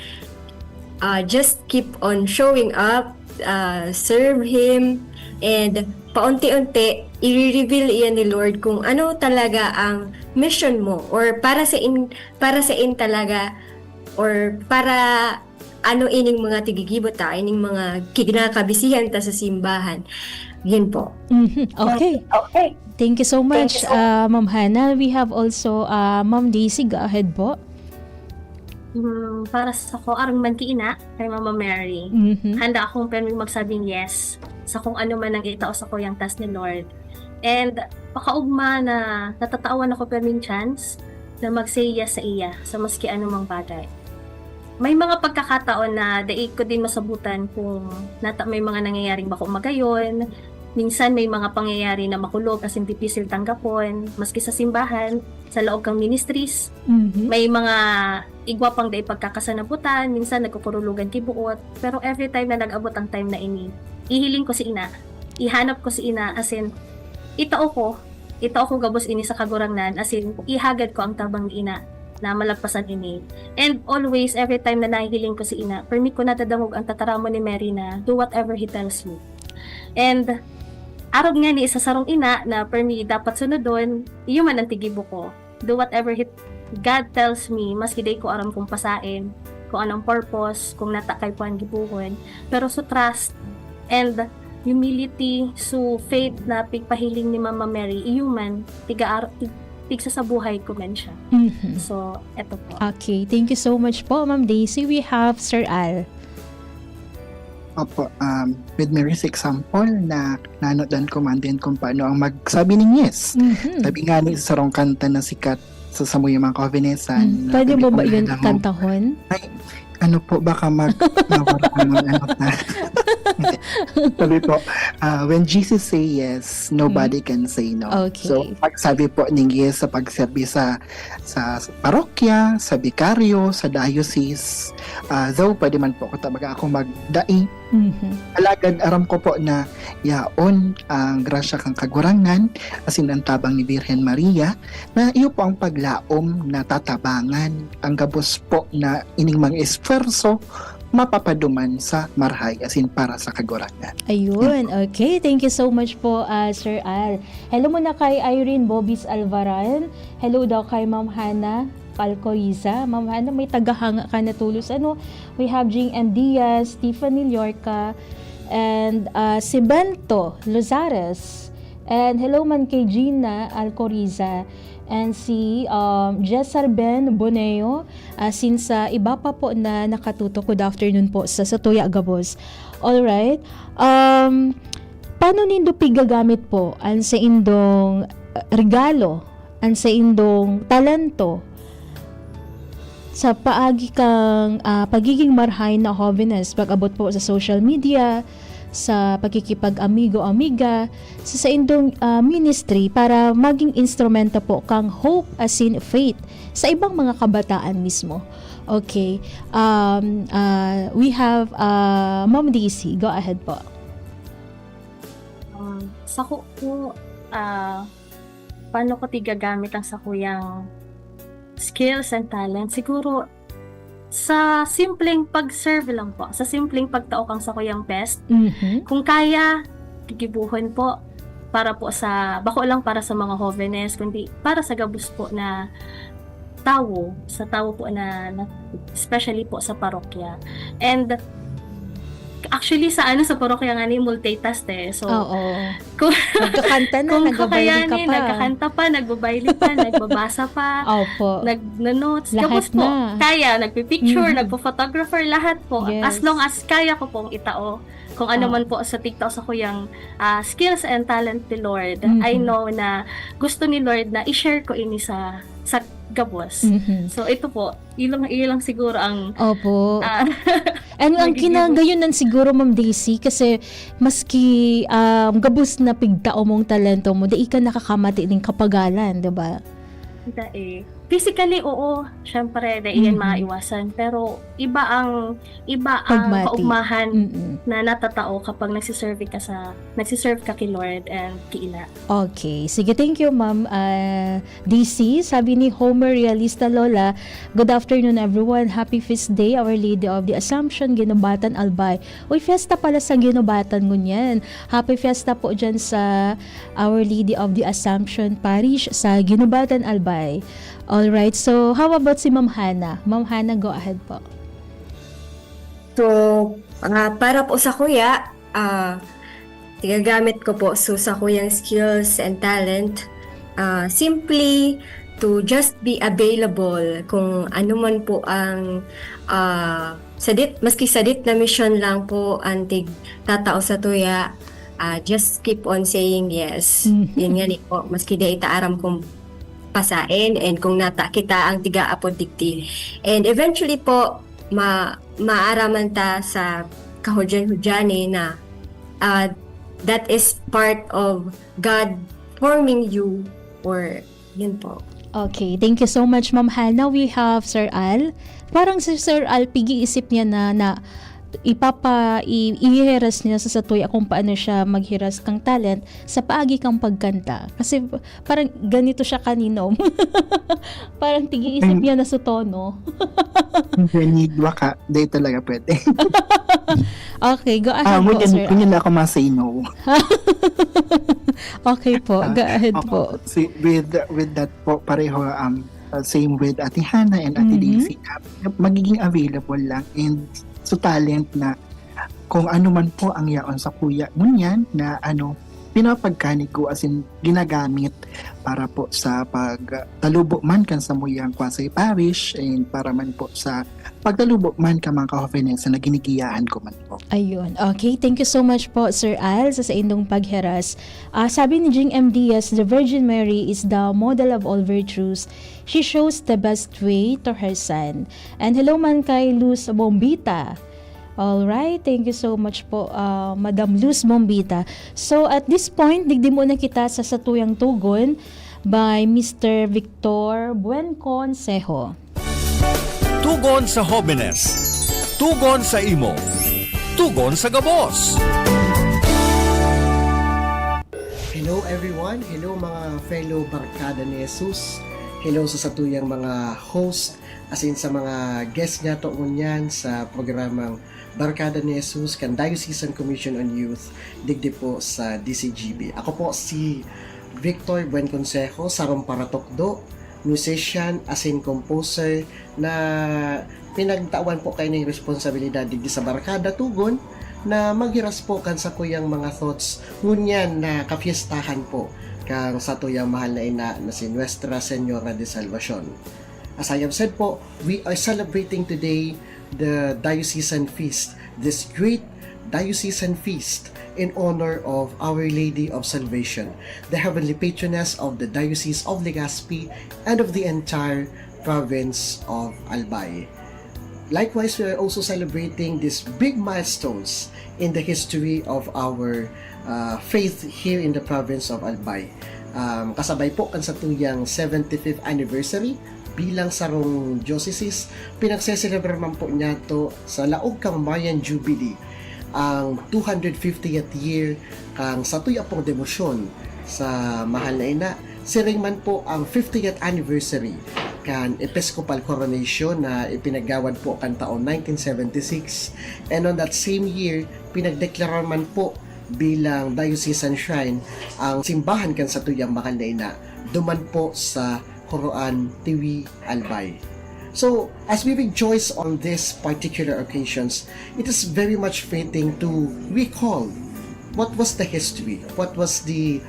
uh, just keep on showing up, uh, serve Him, and paunti-unti, i-reveal iyan ni Lord kung ano talaga ang mission mo or para sa in, para sa in talaga or para ano ining mga tigigibo ta, ining mga kinakabisihan ta sa simbahan. Yun po. Mm-hmm. Okay. Okay. Thank you so much, Thank you so uh, Ma'am Hannah. We have also uh, Ma'am Daisy. Go ahead po. Mm, para sa ko, arang man kiina, kay Mama Mary. Mm-hmm. Handa akong perming magsabing yes sa kung ano man ang itao sa kuyang tas ni Lord. And pakaugma na natatawan ako perming chance na mag-say yes sa iya sa maski anumang bagay. May mga pagkakataon na dai ko din masabutan kung nata may mga nangyayaring bako magayon. Minsan may mga pangyayari na makulog asin dipisil tanggapon, maski sa simbahan, sa laog kang ministries. Mm-hmm. May mga igwa pang dai pagkakasanabutan, minsan nagkukurulogan ki buot. Pero every time na nag-abot ang time na ini, ihiling ko si ina, ihanap ko si ina, asin itao ko itao ko gabos ini sa Kagurangnan, asin ihagad ko ang tabang ni ina na malagpasan ini. And always, every time na nahihiling ko si ina, permi ko nadadangog ang tataramon ni Mary na, "Do whatever he tells you." And arog nga ni sa sarong ina na permi dapat sunodon, iyo man ang tigibo ko. Do whatever he, God tells me, maski dai ko aram kung pasain, kung anong purpose, kung nata kay puan gibuhon. Pero so trust and humility, so faith na pigpahiling ni Mama Mary, iyo man, tiga tig, tigsasabuhay ko man siya. Mm-hmm. So, eto po. Okay, thank you so much po, Ma'am Daisy. We have Sir Al. Opo, um, with Mary's example na nanodan ko man din kung paano ang magsabi ng yes. Mm-hmm. Sabi nga ni sa sarong kanta na sikat sa samuyang mga Covenesan. Mm, pwede mo ba yun kantahon? Ay, ano po, baka mag, mawala ng ano ta. Sabi po, ah, when Jesus say yes, nobody can say no. Okay. So, pag sabi po ning yes sa pagserbi sa, sa parokya, sa bikaryo, sa diocese, ah, though pwede man po ako talaga ako magdai, Mhm. alagad aram ko po na yaon ang grasya kan Kagurangnan, asin ang tabang ni Birhen Maria, na iyo po ang paglaom na tatabangan ang gabos po na ining mga esfuerso mapapaduman sa marahay asin para sa Kagurangnan. Ayun. Okay. Thank you so much po, ah, Sir Al. Hello muna kay Irene Bobis Alvaran. Hello daw kay Ma'am Hana Alcoriza. Ma'am Hana, may tagahanga ka na tulos. Ano? We have Jing M. Diaz, Tiffany Llorca, and ah, si Bento Lozares. And hello man kay Gina Alcoriza. And si um, Jessar Ben Boneo, ah, since sa iba pa po na nakatutok, good afternoon po sa, sa Tuya Gabos. Alright. Um, paano nindo pigagamit po ang sa indong ah, regalo, ang sa indong talento sa paagi kang ah, pagiging marhay na hovenes pag-abot po sa social media, sa pagkikipag-amigo-amiga, sa saindong ah, ministry para maging instrumento po kang hope asin faith sa ibang mga kabataan mismo. Okay. Um, ah, we have uh, Ma'am Daisy. Go ahead po. Um, sa ko po, ah, paano ko tigagamit ang sakuyang skills and talent? Siguro, sa simpleng pag-serve lang po, sa simpleng pagtao kang sakuyang best, Mhm. kung kaya, gigibuhon po para po sa, bako lang para sa mga hovenes, kundi para sa gabos po na tawo, sa tawo po na, na especially po sa parokya. And actually sa ano sa parokya nga ni multitask eh. So Oo. kung, Nagkakanta na, kung nagbabayli ka kakayanin, pa. Nagkakanta pa, nagbabayli pa, nagbabasa pa, Opo. nagno-notes. Lahat Tapos po, na. Kaya, nagpipicture, Mhm. Nagpo-photographer, lahat po. Yes. As long as kaya ko pong itao, kung ano Oo. Man po sa tigtao sa kuyang ah, skills and talent ni Lord, Mhm. I know na gusto ni Lord na i-share ko ini sa sa gabos. Mhm. So ito po, ilang ilang siguro ang Opo. ah, And ang nagiging- kinagayon nan siguro, Ma'am Daisy, kasi maski um, gabos na pigtao mong talento mo, di ka nakakamati ning kapagalan, di ba? Dai. Physically, oo. Siyempre, dai yan Mhm. maiwasan. Pero iba ang iba ang Pagmati. Kaugmahan Mm-mm. Na natatao kapag nagsiserve ka sa nagsiserve ka kay Lord and kay ina. Okay. Sige, thank you, Ma'am ah, D C. Sabi ni Homer Realista Lola, "Good afternoon, everyone. Happy Feast Day, Our Lady of the Assumption, Guinobatan, Albay." Uy, fiesta pala sa Guinobatan ngunyan. Happy fiesta po dyan sa Our Lady of the Assumption Parish sa Guinobatan, Albay. Alright, so how about si Ma'am Hana? Ma'am Hana, go ahead po. So, ah, para po sa kuya, ah, tigagamit ko po so sa kuyang skills and talent, ah, simply to just be available kung ano man po ang ah, sadit maski sadit na mission lang po ang tig tatao sa tuya, ah, just keep on saying yes. Mhm. Yun nga ni po, maski di ita aram kung pasain and kung nata kita ang tiga apod digdi. And eventually po, ma maaraman ta sa kahudyan-hudyani na ah, that is part of God forming you or yun po. Okay, thank you so much, Ma'am Hana. We have Sir Al. Parang si Sir Al, pig-iisip niya na, na ipapa, i, ihihiras niya sa satuya kung paano siya maghiras kang talent sa paagi kang pagkanta. Kasi parang ganito siya kaninom. Parang pig-iisip Ay. Niya na sa tono. Hindi, waka. Di talaga pwede. Okay, go ahead Ah, po, ngunyan, Sir Al. Ngunyan ako ma-say no. Okay po, Ah, go ahead opo. Po. Si, with, with that po, pareho, um, uh, same with Ate Hana and Ate Mhm. Daisy, uh, magiging available lang and so talent na kung ano man po ang yaon sa kuya ngunyan na ano, pinapagkanig ko as in ginagamit para po sa pagtalubo man kan samuyang Kwasay Parish and para man po sa pagtalubo man ka mga ka-hovenes na ginigiyahan ko man po. Ayun. Okay, thank you so much po, Sir Al, sa saindong paghiras. Ah, sabi ni Jing M Diaz, "The Virgin Mary is the model of all virtues. She shows the best way to her son." And hello man kay Luz Bombita. All right, thank you so much po, ah, Madam Luz Bombita. So, at this point, digdi muna kita sa satuyang tugon by Mister Victor Buen Consejo. Tugon sa Hobenes. Tugon sa imo. Tugon sa gabos. Hello everyone! Hello mga fellow Barkada ni Jesus! Hello sa satuyang mga host, asin sa mga guest niyato ngunyan sa programang Barkada ni Jesus kan Diocesan Commission on Youth digdi po sa D C G B. Ako po si Victor Buen Consejo, sarong paratukdo, musician, asin composer na pinagtawan po kaining responsabilidad digdi sa Barkada Tugon na maghiras po kan sakuyang mga thoughts ngunyan na kafiestahan po kang satuyang mahal na ina na si Nuestra Señora de Salvacion. As I have said po, we are celebrating today the diocesan feast, this great diocesan feast in honor of Our Lady of Salvation, the heavenly patroness of the Diocese of Legazpi and of the entire province of Albay. Likewise, we are also celebrating these big milestones in the history of our uh, faith here in the province of Albay. Um, kasabay po kan satuyang seventy-fifth anniversary bilang sarong diocese, pinagseselebrar man po niyato sa laog kan Marian Jubilee ang two hundred fiftieth year kan satuya pong debosyon sa mahal na ina. Siring man po ang fiftieth anniversary kan Episcopal Coronation na ipinagawad po kan taon nineteen seventy-six. And on that same year, pinagdeklarar man po bilang diocesan shrine ang simbahan kan satuyang mahal na ina, duman po sa Joroan, Tiwi, Albay. So, as we rejoice on these particular occasions, it is very much fitting to recall what was the history, what was the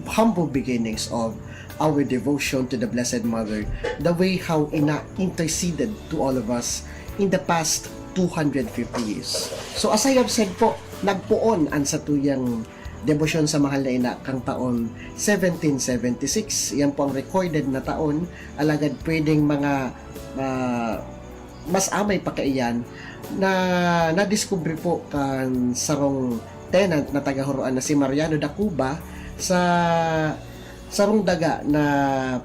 humble beginnings of our devotion to the Blessed Mother, the way how ina interceded to all of us in the past two hundred fifty years. So as I have said po, nagpoon ang satuyang debosyon sa mahal na ina kang taon seventeen seventy-six. Yan po ang recorded na taon, alagad pwedeng mga ah, mas amay pa kaiyan na nadiskubre po kan sarong tenant na taga Joroan na si Mariano Dacuba sa sarong daga na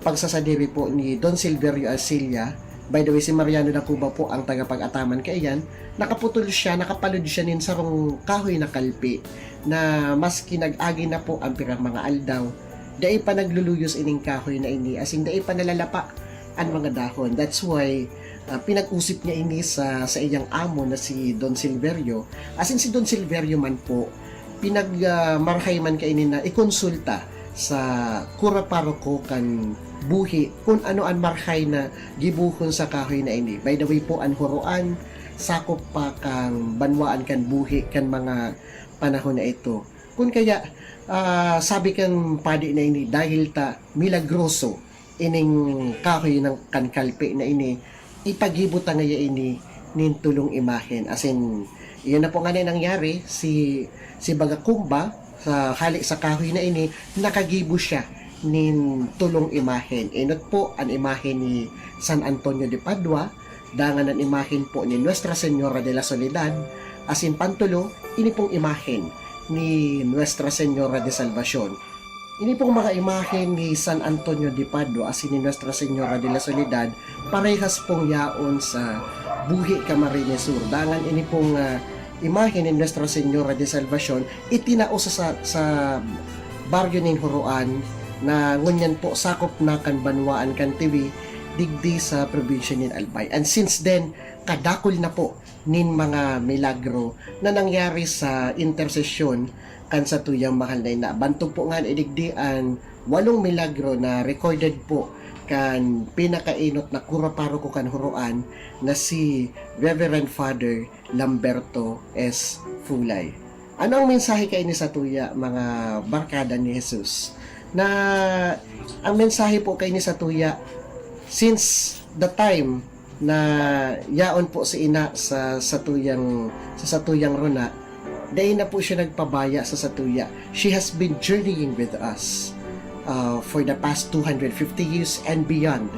pagsasadiri po ni Don Silverio Arcilla. By the way, si Mariano Dacuba po ang tagapag-ataman kaiyan. Nakaputol siya, nakapalod siya nin sarong kahoy na kalpi na maski nag-agi na po ang pirang mga aldaw, dai pa nagluluyos ining kahoy na ini, as in, dai pa nalalapa an mga dahon. That's why ah, pinag-usip niya ini sa saiyang amo na si Don Silverio. As in, si Don Silverio man po, pinag ah, marhay man kaini na ikonsulta sa kura paroko kan buhi kun ano an marhay na gibohon sa kahoy na ini. By the way po, an Joroan sakop pa kan banwaan kan buhi kan mga panahon na ito. Kun kaya, ah, sabi kan padi na ini, dahil ta milagroso ining kahoy ng kan kalpi na ini, ipagibo ta ngaya ini nin tolong imahen. As in, iyon na po nga na nangyari, si, si Bagakumba, sa hali sa kahoy na ini, nakagibo siya nin tolong imahen. Enot po an imahen ni San Antonio de Padua, dangan an imahen po ni Nuestra Señora de la Soledad, asin pantulo, ini pong imahen ni Nuestra Señora de Salvacion. Ini pong mga imahen ni San Antonio de Padua asin ni Nuestra Señora de la Soledad, parehas pong yaon sa buhi kan Camarines Sur. Dangan ini pong ah, imahen ni Nuestra Señora de Salvacion, itinao sa, sa, sa baryo nin Joroan na ngunyan po sakop na kan banwaan kan Tiwi, digdi sa probinsya nin Albay. And since then, kadakul na po nin mga milagro na nangyari sa intersesyon kan satuyang mahal na ina. Bantog po ngan idigdi an walong milagro na recorded po kan pinakaenot na kura paroko kan Joroan na si Reverend Father Lamberto S. Fulay. Ano ang mensahe kaini satuya, mga barkada ni Jesus? Na ang mensahe po kaini satuya, since the time na yaon po si ina sa satuyang, sa satuyang rona, dai na po siya nagpabaya sa satuya. She has been journeying with us uh, for the past two hundred fifty years and beyond.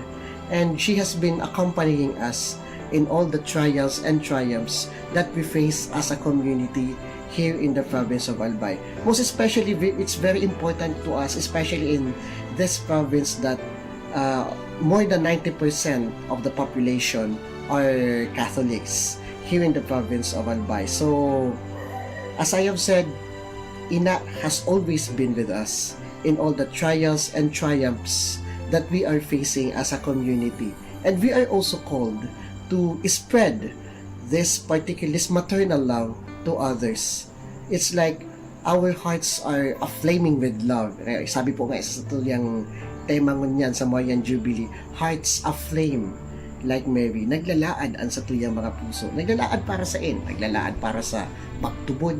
And she has been accompanying us in all the trials and triumphs that we face as a community here in the province of Albay. Most especially, ve-, it's very important to us, especially in this province, that uh, more than ninety percent of the population are Catholics here in the province of Albay. So, as I have said, Ina has always been with us in all the trials and triumphs that we are facing as a community. And we are also called to spread this particular, this maternal love to others. It's like our hearts are aflaming with love. Eh, sabi po nga sa satuyang tema ngunyan sa Marian Jubilee, "Hearts aflame like Mary." Naglalaad ang satuyang mga puso. Naglalaad para sa in, naglalaad para sa pagtubod,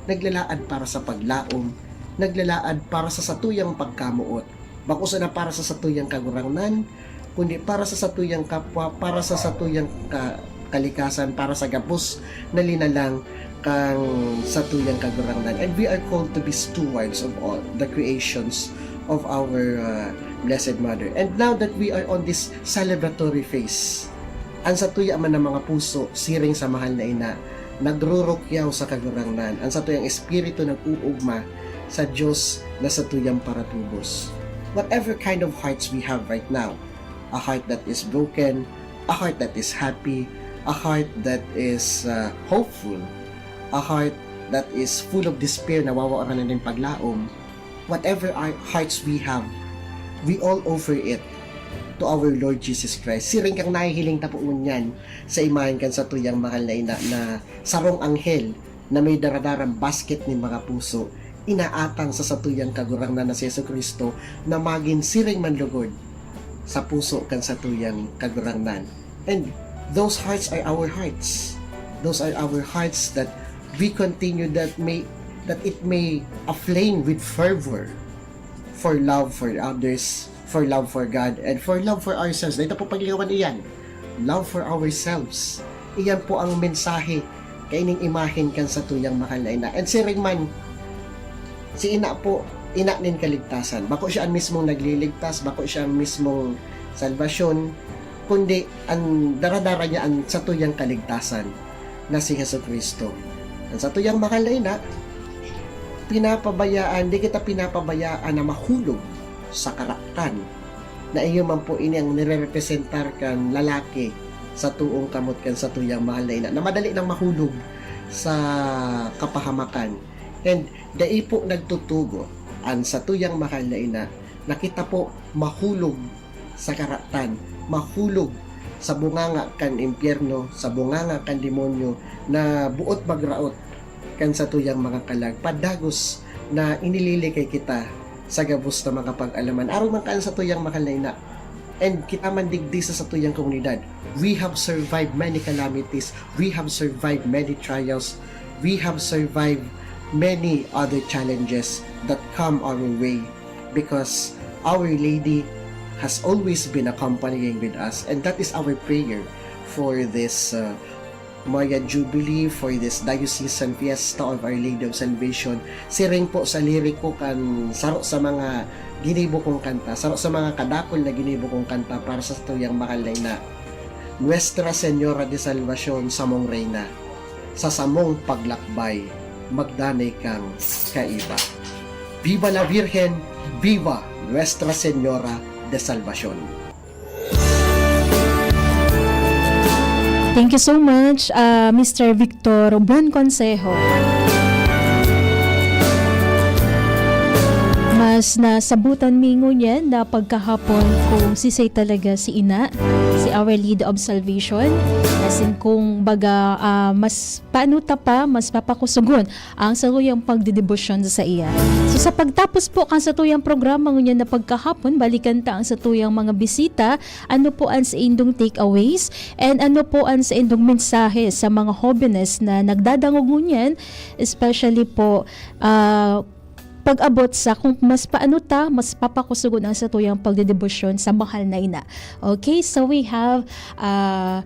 naglalaad para sa paglaom, naglalaad para sa satuyang pagkamoot. Bako sana para sa satuyang kagurangnan, kundi para sa satuyang kapwa, para sa satuyang ka-, kalikasan, para sa gabos na linalang kan satuyang kagurangnan. And we are called to be stewards of all the creations of our uh, Blessed Mother. And now that we are on this celebratory phase, ang satuya man na mga puso, siring sa mahal na ina, nagrurukyaw sa Kagurangnan. Ang satuyang espiritu nag-uugma sa Diyos na satuyang paratubos. Whatever kind of hearts we have right now, a heart that is broken, a heart that is happy, a heart that is uh, hopeful, a heart that is full of despair, nawawaran na nin paglaom, whatever our hearts we have, we all offer it to our Lord Jesus Christ. Siring kang nahihiling ta po ngunyan sa imahen kan satuyang mahal na ina na sarong anghel na may daradarang basket nin mga puso, inaatang sa satuyang Kagurangnan na si Jesu-Cristo na magin siring man lugod sa puso kan satuyang Kagurangnan. And those hearts are our hearts. Those are our hearts that we continue, that may, that it may aflame with fervor for love for others, for love for God, and for love for ourselves. Dahil po paglingawan iyan, love for ourselves. Iyan po ang mensahe kaining imahen kan satuyang mahal na ina. And siring man, si ina po, ina nin kaligtasan. Bako siya ang mismong nagliligtas, bako siya ang mismong salbasyon, kundi ang daradara niya ang satuyang kaligtasan na si Jesu-Cristo. Ang satuyang mahal na ina, pinapabayaan, di kita pinapabayaan na mahulog sa karaptan, na iyo man po ini ang nirerepresentar kan lalaki sa toong kamot kan satuyang mahal na ina, na madali nang mahulog sa kapahamakan. And dai po nagtutugot ang satuyang mahal na ina na kita po mahulog sa karatan, mahulog sa bunganga kan impyerno, sa bunganga kan demonyo, na buot magraot kan satuyang mga kalag, padagos na inililigay kita sa gabos na mga pag-alaman. Arog man kan satuyang mahal na ina, and kita man digdi sa satuyang komunidad, we have survived many calamities, we have survived many trials, we have survived many other challenges that come our way, because Our Lady has always been accompanying with us, and that is our prayer for this uh, Marian Jubilee, for this diocesan fiesta of Our Lady of Salvation. Siring po sa liriko kan saro sa mga ginibo kong kanta, saro sa mga kadakul na ginibo kong kanta para sa tuyang mahal na ina. Nuestra Señora de Salvacion, samong Reyna, sa samong paglakbay, magdanay kang kaiba. Viva la Virgen! Viva Nuestra Señora de Salvacion! Thank you so much, uh, Mister Victor Buen Consejo. Mas nasabutan mi ngunyan na pagkahapon kung sisay talaga si Ina, si Our Lady of Salvation. Asin kung baga uh, mas paano ta pa, mas papakusugon ang satuyang pagdedebosyon sa iya. So sa pagtapos po kan satuyang programa ngunyan na pagkahapon, balikan ta ang satuyang mga bisita. Ano po ang sa indong takeaways? And ano po ang sa indong mensahe sa mga hobenes na nagdadangog ngunyan, especially po uh, pag-abot sa kung mas paano ta, mas papakusugon ang satuyang pagdedebosyon sa mahal na ina. Okay, so we have uh,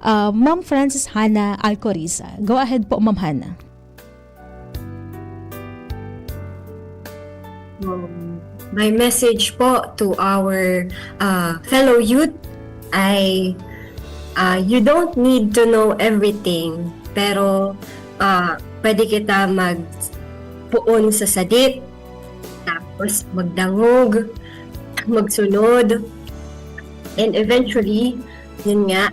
uh, Ma'am Francis Hana Alcoriza. Go ahead po, Ma'am Hana. Um, my message po to our uh, fellow youth ay Ah, you don't need to know everything, pero, ah, pwede kita magpoon sa sadit, tapos magdangog, magsunod, and eventually, yun nga,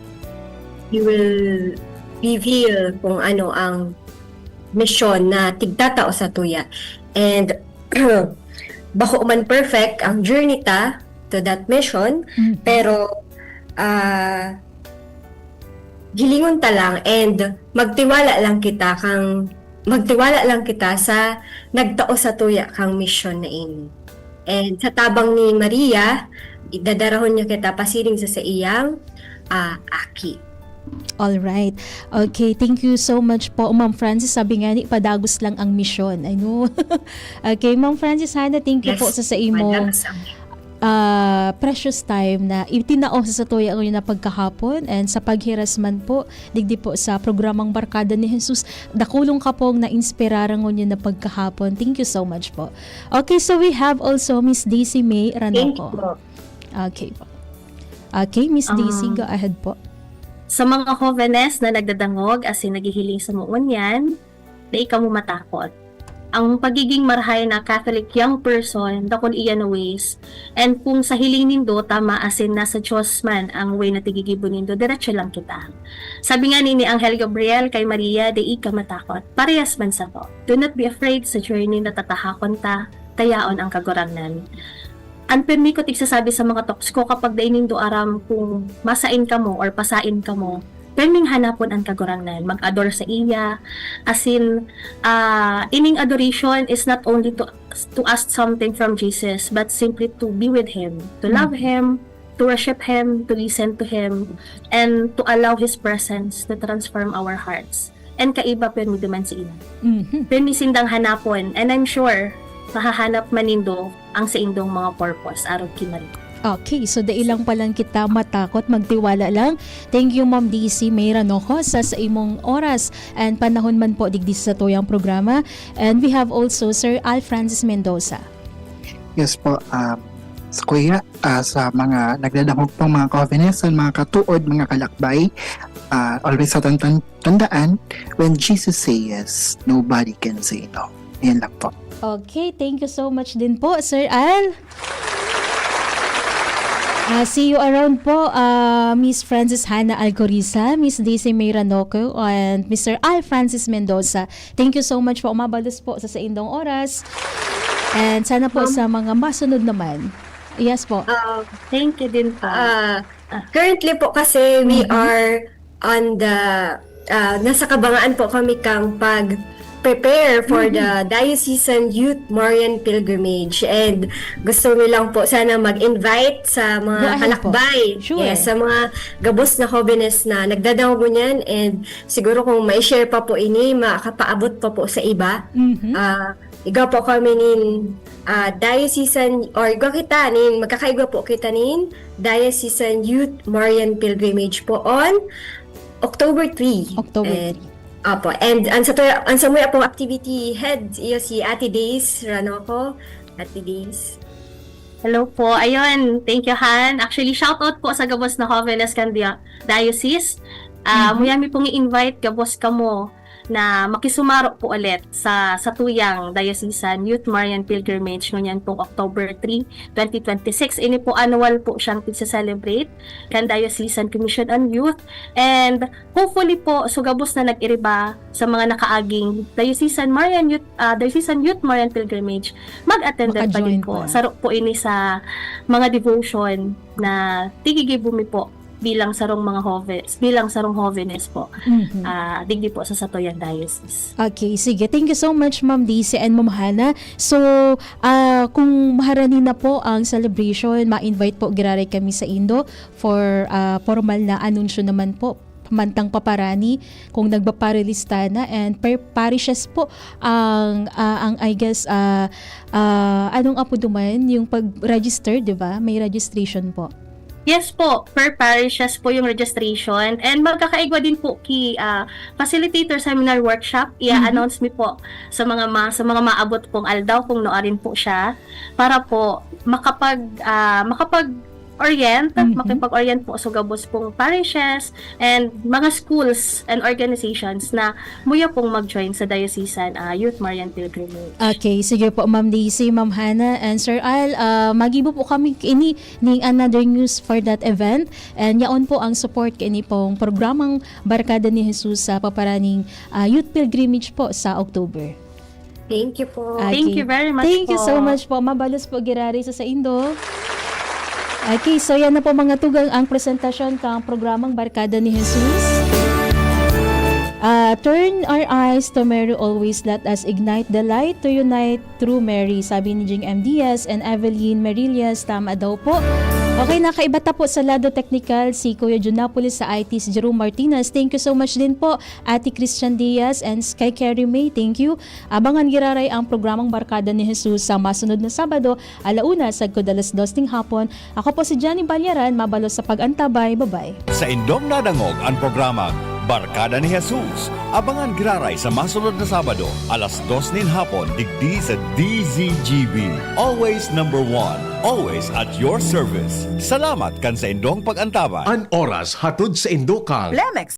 you will reveal kung ano ang misyon na tigtatao sa tuya. And bako man perfect ang journey ta to that mission, Mhm. pero, ah, hilingon ta lang and magtiwala lang kita kang, magtiwala lang kita sa nagtao sa tuya kang misyon na ini. And sa tabang ni Maria, dadarahon niya kita pasiring sa saiyang, ah, aki. All right. Okay, thank you so much po, Ma'am Francis. Sabi nga ni, padagos lang ang misyon. I know. Okay, Ma'am Francis Hana, thank you Yes, po sa, sa imong madagos ang ah, precious time na itinao sa satuya ngunyan na pagkahapon, and sa paghiras man po, digdi po sa programang Barkada ni Jesus, dakulong ka pong nainspirara ngunyan na pagkahapon. Thank you so much po. Okay, so we have also Miss Daisy May Thank you Ranoco. po. Okay po. Okay, Miss Daisy, Um, go ahead po. Sa mga jovenes na nagdadangog asin naghihiling samo ngunyan, dai kamo matakot. Ang pagiging marahay na Catholic young person, dakul iyan na ways. And kung sa hiling nindo, tama asin nasa Diyos man ang way na tigigibo nindo, diretso lang kita. Sabi nga ni, ni Anghel Gabriel kay Maria, dai ka matakot. Parehas man sato. Do not be afraid sa journey na tatahakon ta, ta yaon ang Kagurangnan. An pirmi ko tigsasabi sa mga talks ko, kapag dai nindo aram kung masain kamo or pasain kamo, pirming hanapon an Kagurangnan, mag-adore sa iya. Asin, ah, ining adoration is not only to to ask something from Jesus, but simply to be with Him, to love Him, to worship Him, to listen to Him, and to allow His presence to transform our hearts. And kaiba pirmi duman si Ina. Mhm. Pirmi sindang hanapon, and I'm sure, mahahanap man nindo ang saindong mga purpose arog ki Maria. Okay, so dai lang palan kita matakot, magtiwala lang. Thank you, Ma'am Daisy May Ranoco, sa, sa imong oras and panahon man po digdi sa satuyang programa. And we have also Sir Al Francis Mendoza. Yes po, um, sa kuya, ah, sa mga nagdadangog pong mga covenants, mga katuod, mga kalakbay, ah, always sa tan- tandaan, when Jesus say yes, nobody can say no. Yan lang po. Okay, thank you so much din po, Sir Al. Ah, see you around po, ah, Miss Francis Hannah Alcoriza, Miss Daisy May Ranoco, and Mister Al Francis Mendoza. Thank you so much po. Mabalos po sa saindong oras. And sana po Ma'am. Sa mga masunod naman. Yes po. Ah, Thank you din po. Ah, currently po kasi we Mhm. are on the, ah, nasa kabangaan po kami kang pag prepare for the Diocesan Youth Marian Pilgrimage, and gusto mi lang po sana mag-invite sa mga Go ahead po. Kalakbay. Sure. Yes, sa mga gabos na jóvenes na nagdadangog niyan, and siguro kung mai-share pa po ini, makapaabot pa po sa iba. Mhm. Ah, igwa po kami nin, ah, diocesan, or igwa kita nin, magkakaigwa po kita nin Diocesan Youth Marian Pilgrimage po on October three. October And, three. Apo. And ang sa, ang samuya pong activity head, iyo si Ate Days Ranoco. Ate Days. Hello po. Ayun, thank you, Han. Actually, shout out po sa gabos na jóvenes kan dia- diocese. Ah, Mhm. Muya mi pong i-invite gabos kamo na makisumaro po ulit sa satuyang Diocesan Youth Marian Pilgrimage ngunyan pong October three, twenty twenty-six. Ini po annual po siyang pagse-celebrate kan Diocesan Commission on Youth. And hopefully po, so gabos na nag-iriba sa mga nakaaging Diocesan Marian Youth, ah, Diocesan Youth Marian Pilgrimage, mag-attend pa Maka-join din po. pa. Saro po ini sa mga devotion na tigigibo mi po bilang sarong mga jóvenes, bilang sarong jóvenes po. Mhm. Ah, digdi po sa satuyang diocese. Okay, sige. Thank you so much, Ma'am Daisy and Ma'am Hannah. So, ah, kung maharani na po ang celebration, ma-invite po giraray kami saindo for, ah, formal na anunsyo naman po. Mantang paparani kung nagpaparelista na, and per parishes po ang, ah, ang, I guess, ah, ah, anong apo duman, yung pag-register, di ba? May registration po. Yes po, per parishes po yung registration, and magkakaigwa din po ki, ah, facilitator seminar workshop. I-announce mi po sa mga ma- sa mga maabot pong aldaw kung nuarin po siya, para po makapag ah, makapag orient, Mhm. makipag-orient po sa gabos pong parishes and mga schools and organizations na muya pong mag-join sa diocesan ah, Youth Marian Pilgrimage. Okay, sige po, Ma'am Daisy, Ma'am Hannah, and Sir Al, ah, magibo po kami ini ning another news for that event. And yaon po ang support kaini pong programang Barkada ni Jesus sa paparaning ah, Youth Pilgrimage po sa October. Thank you po. Okay. Thank you very much Thank you po. so much po. Mabalos po, girari sa saindo. Okay, so yan na po mga tugang ang presentasyon kang programang Barkada ni Jesus. Ah, turn our eyes to Mary always. Let us ignite the light to unite through Mary, sabi ni Jing M. Diaz and Evelyn Merillas. Tama daw po. Okay, nakaiba ta po sa lado teknikal si Kuya Jun Napoles sa I T, si Jerome Martinez. Thank you so much din po, Ate Christian Diaz and Sky Carrie May. Thank you. Abangan giraray ang programang Barkada ni Jesus sa masunod na Sabado, alauna sagkod alas dos ning hapon. Ako po si Jenny Balyaran, mabalos sa pag-antabay. Bye-bye. Sa indong nadangog ang programang Barkada ni Jesus. Abangan giraray sa masunod na Sabado, alas dos nin hapon, digdi sa D Z G B. Always number one. Always at your service. Salamat kan sa indong pag-antabay. An oras hatod sa indokang Lemex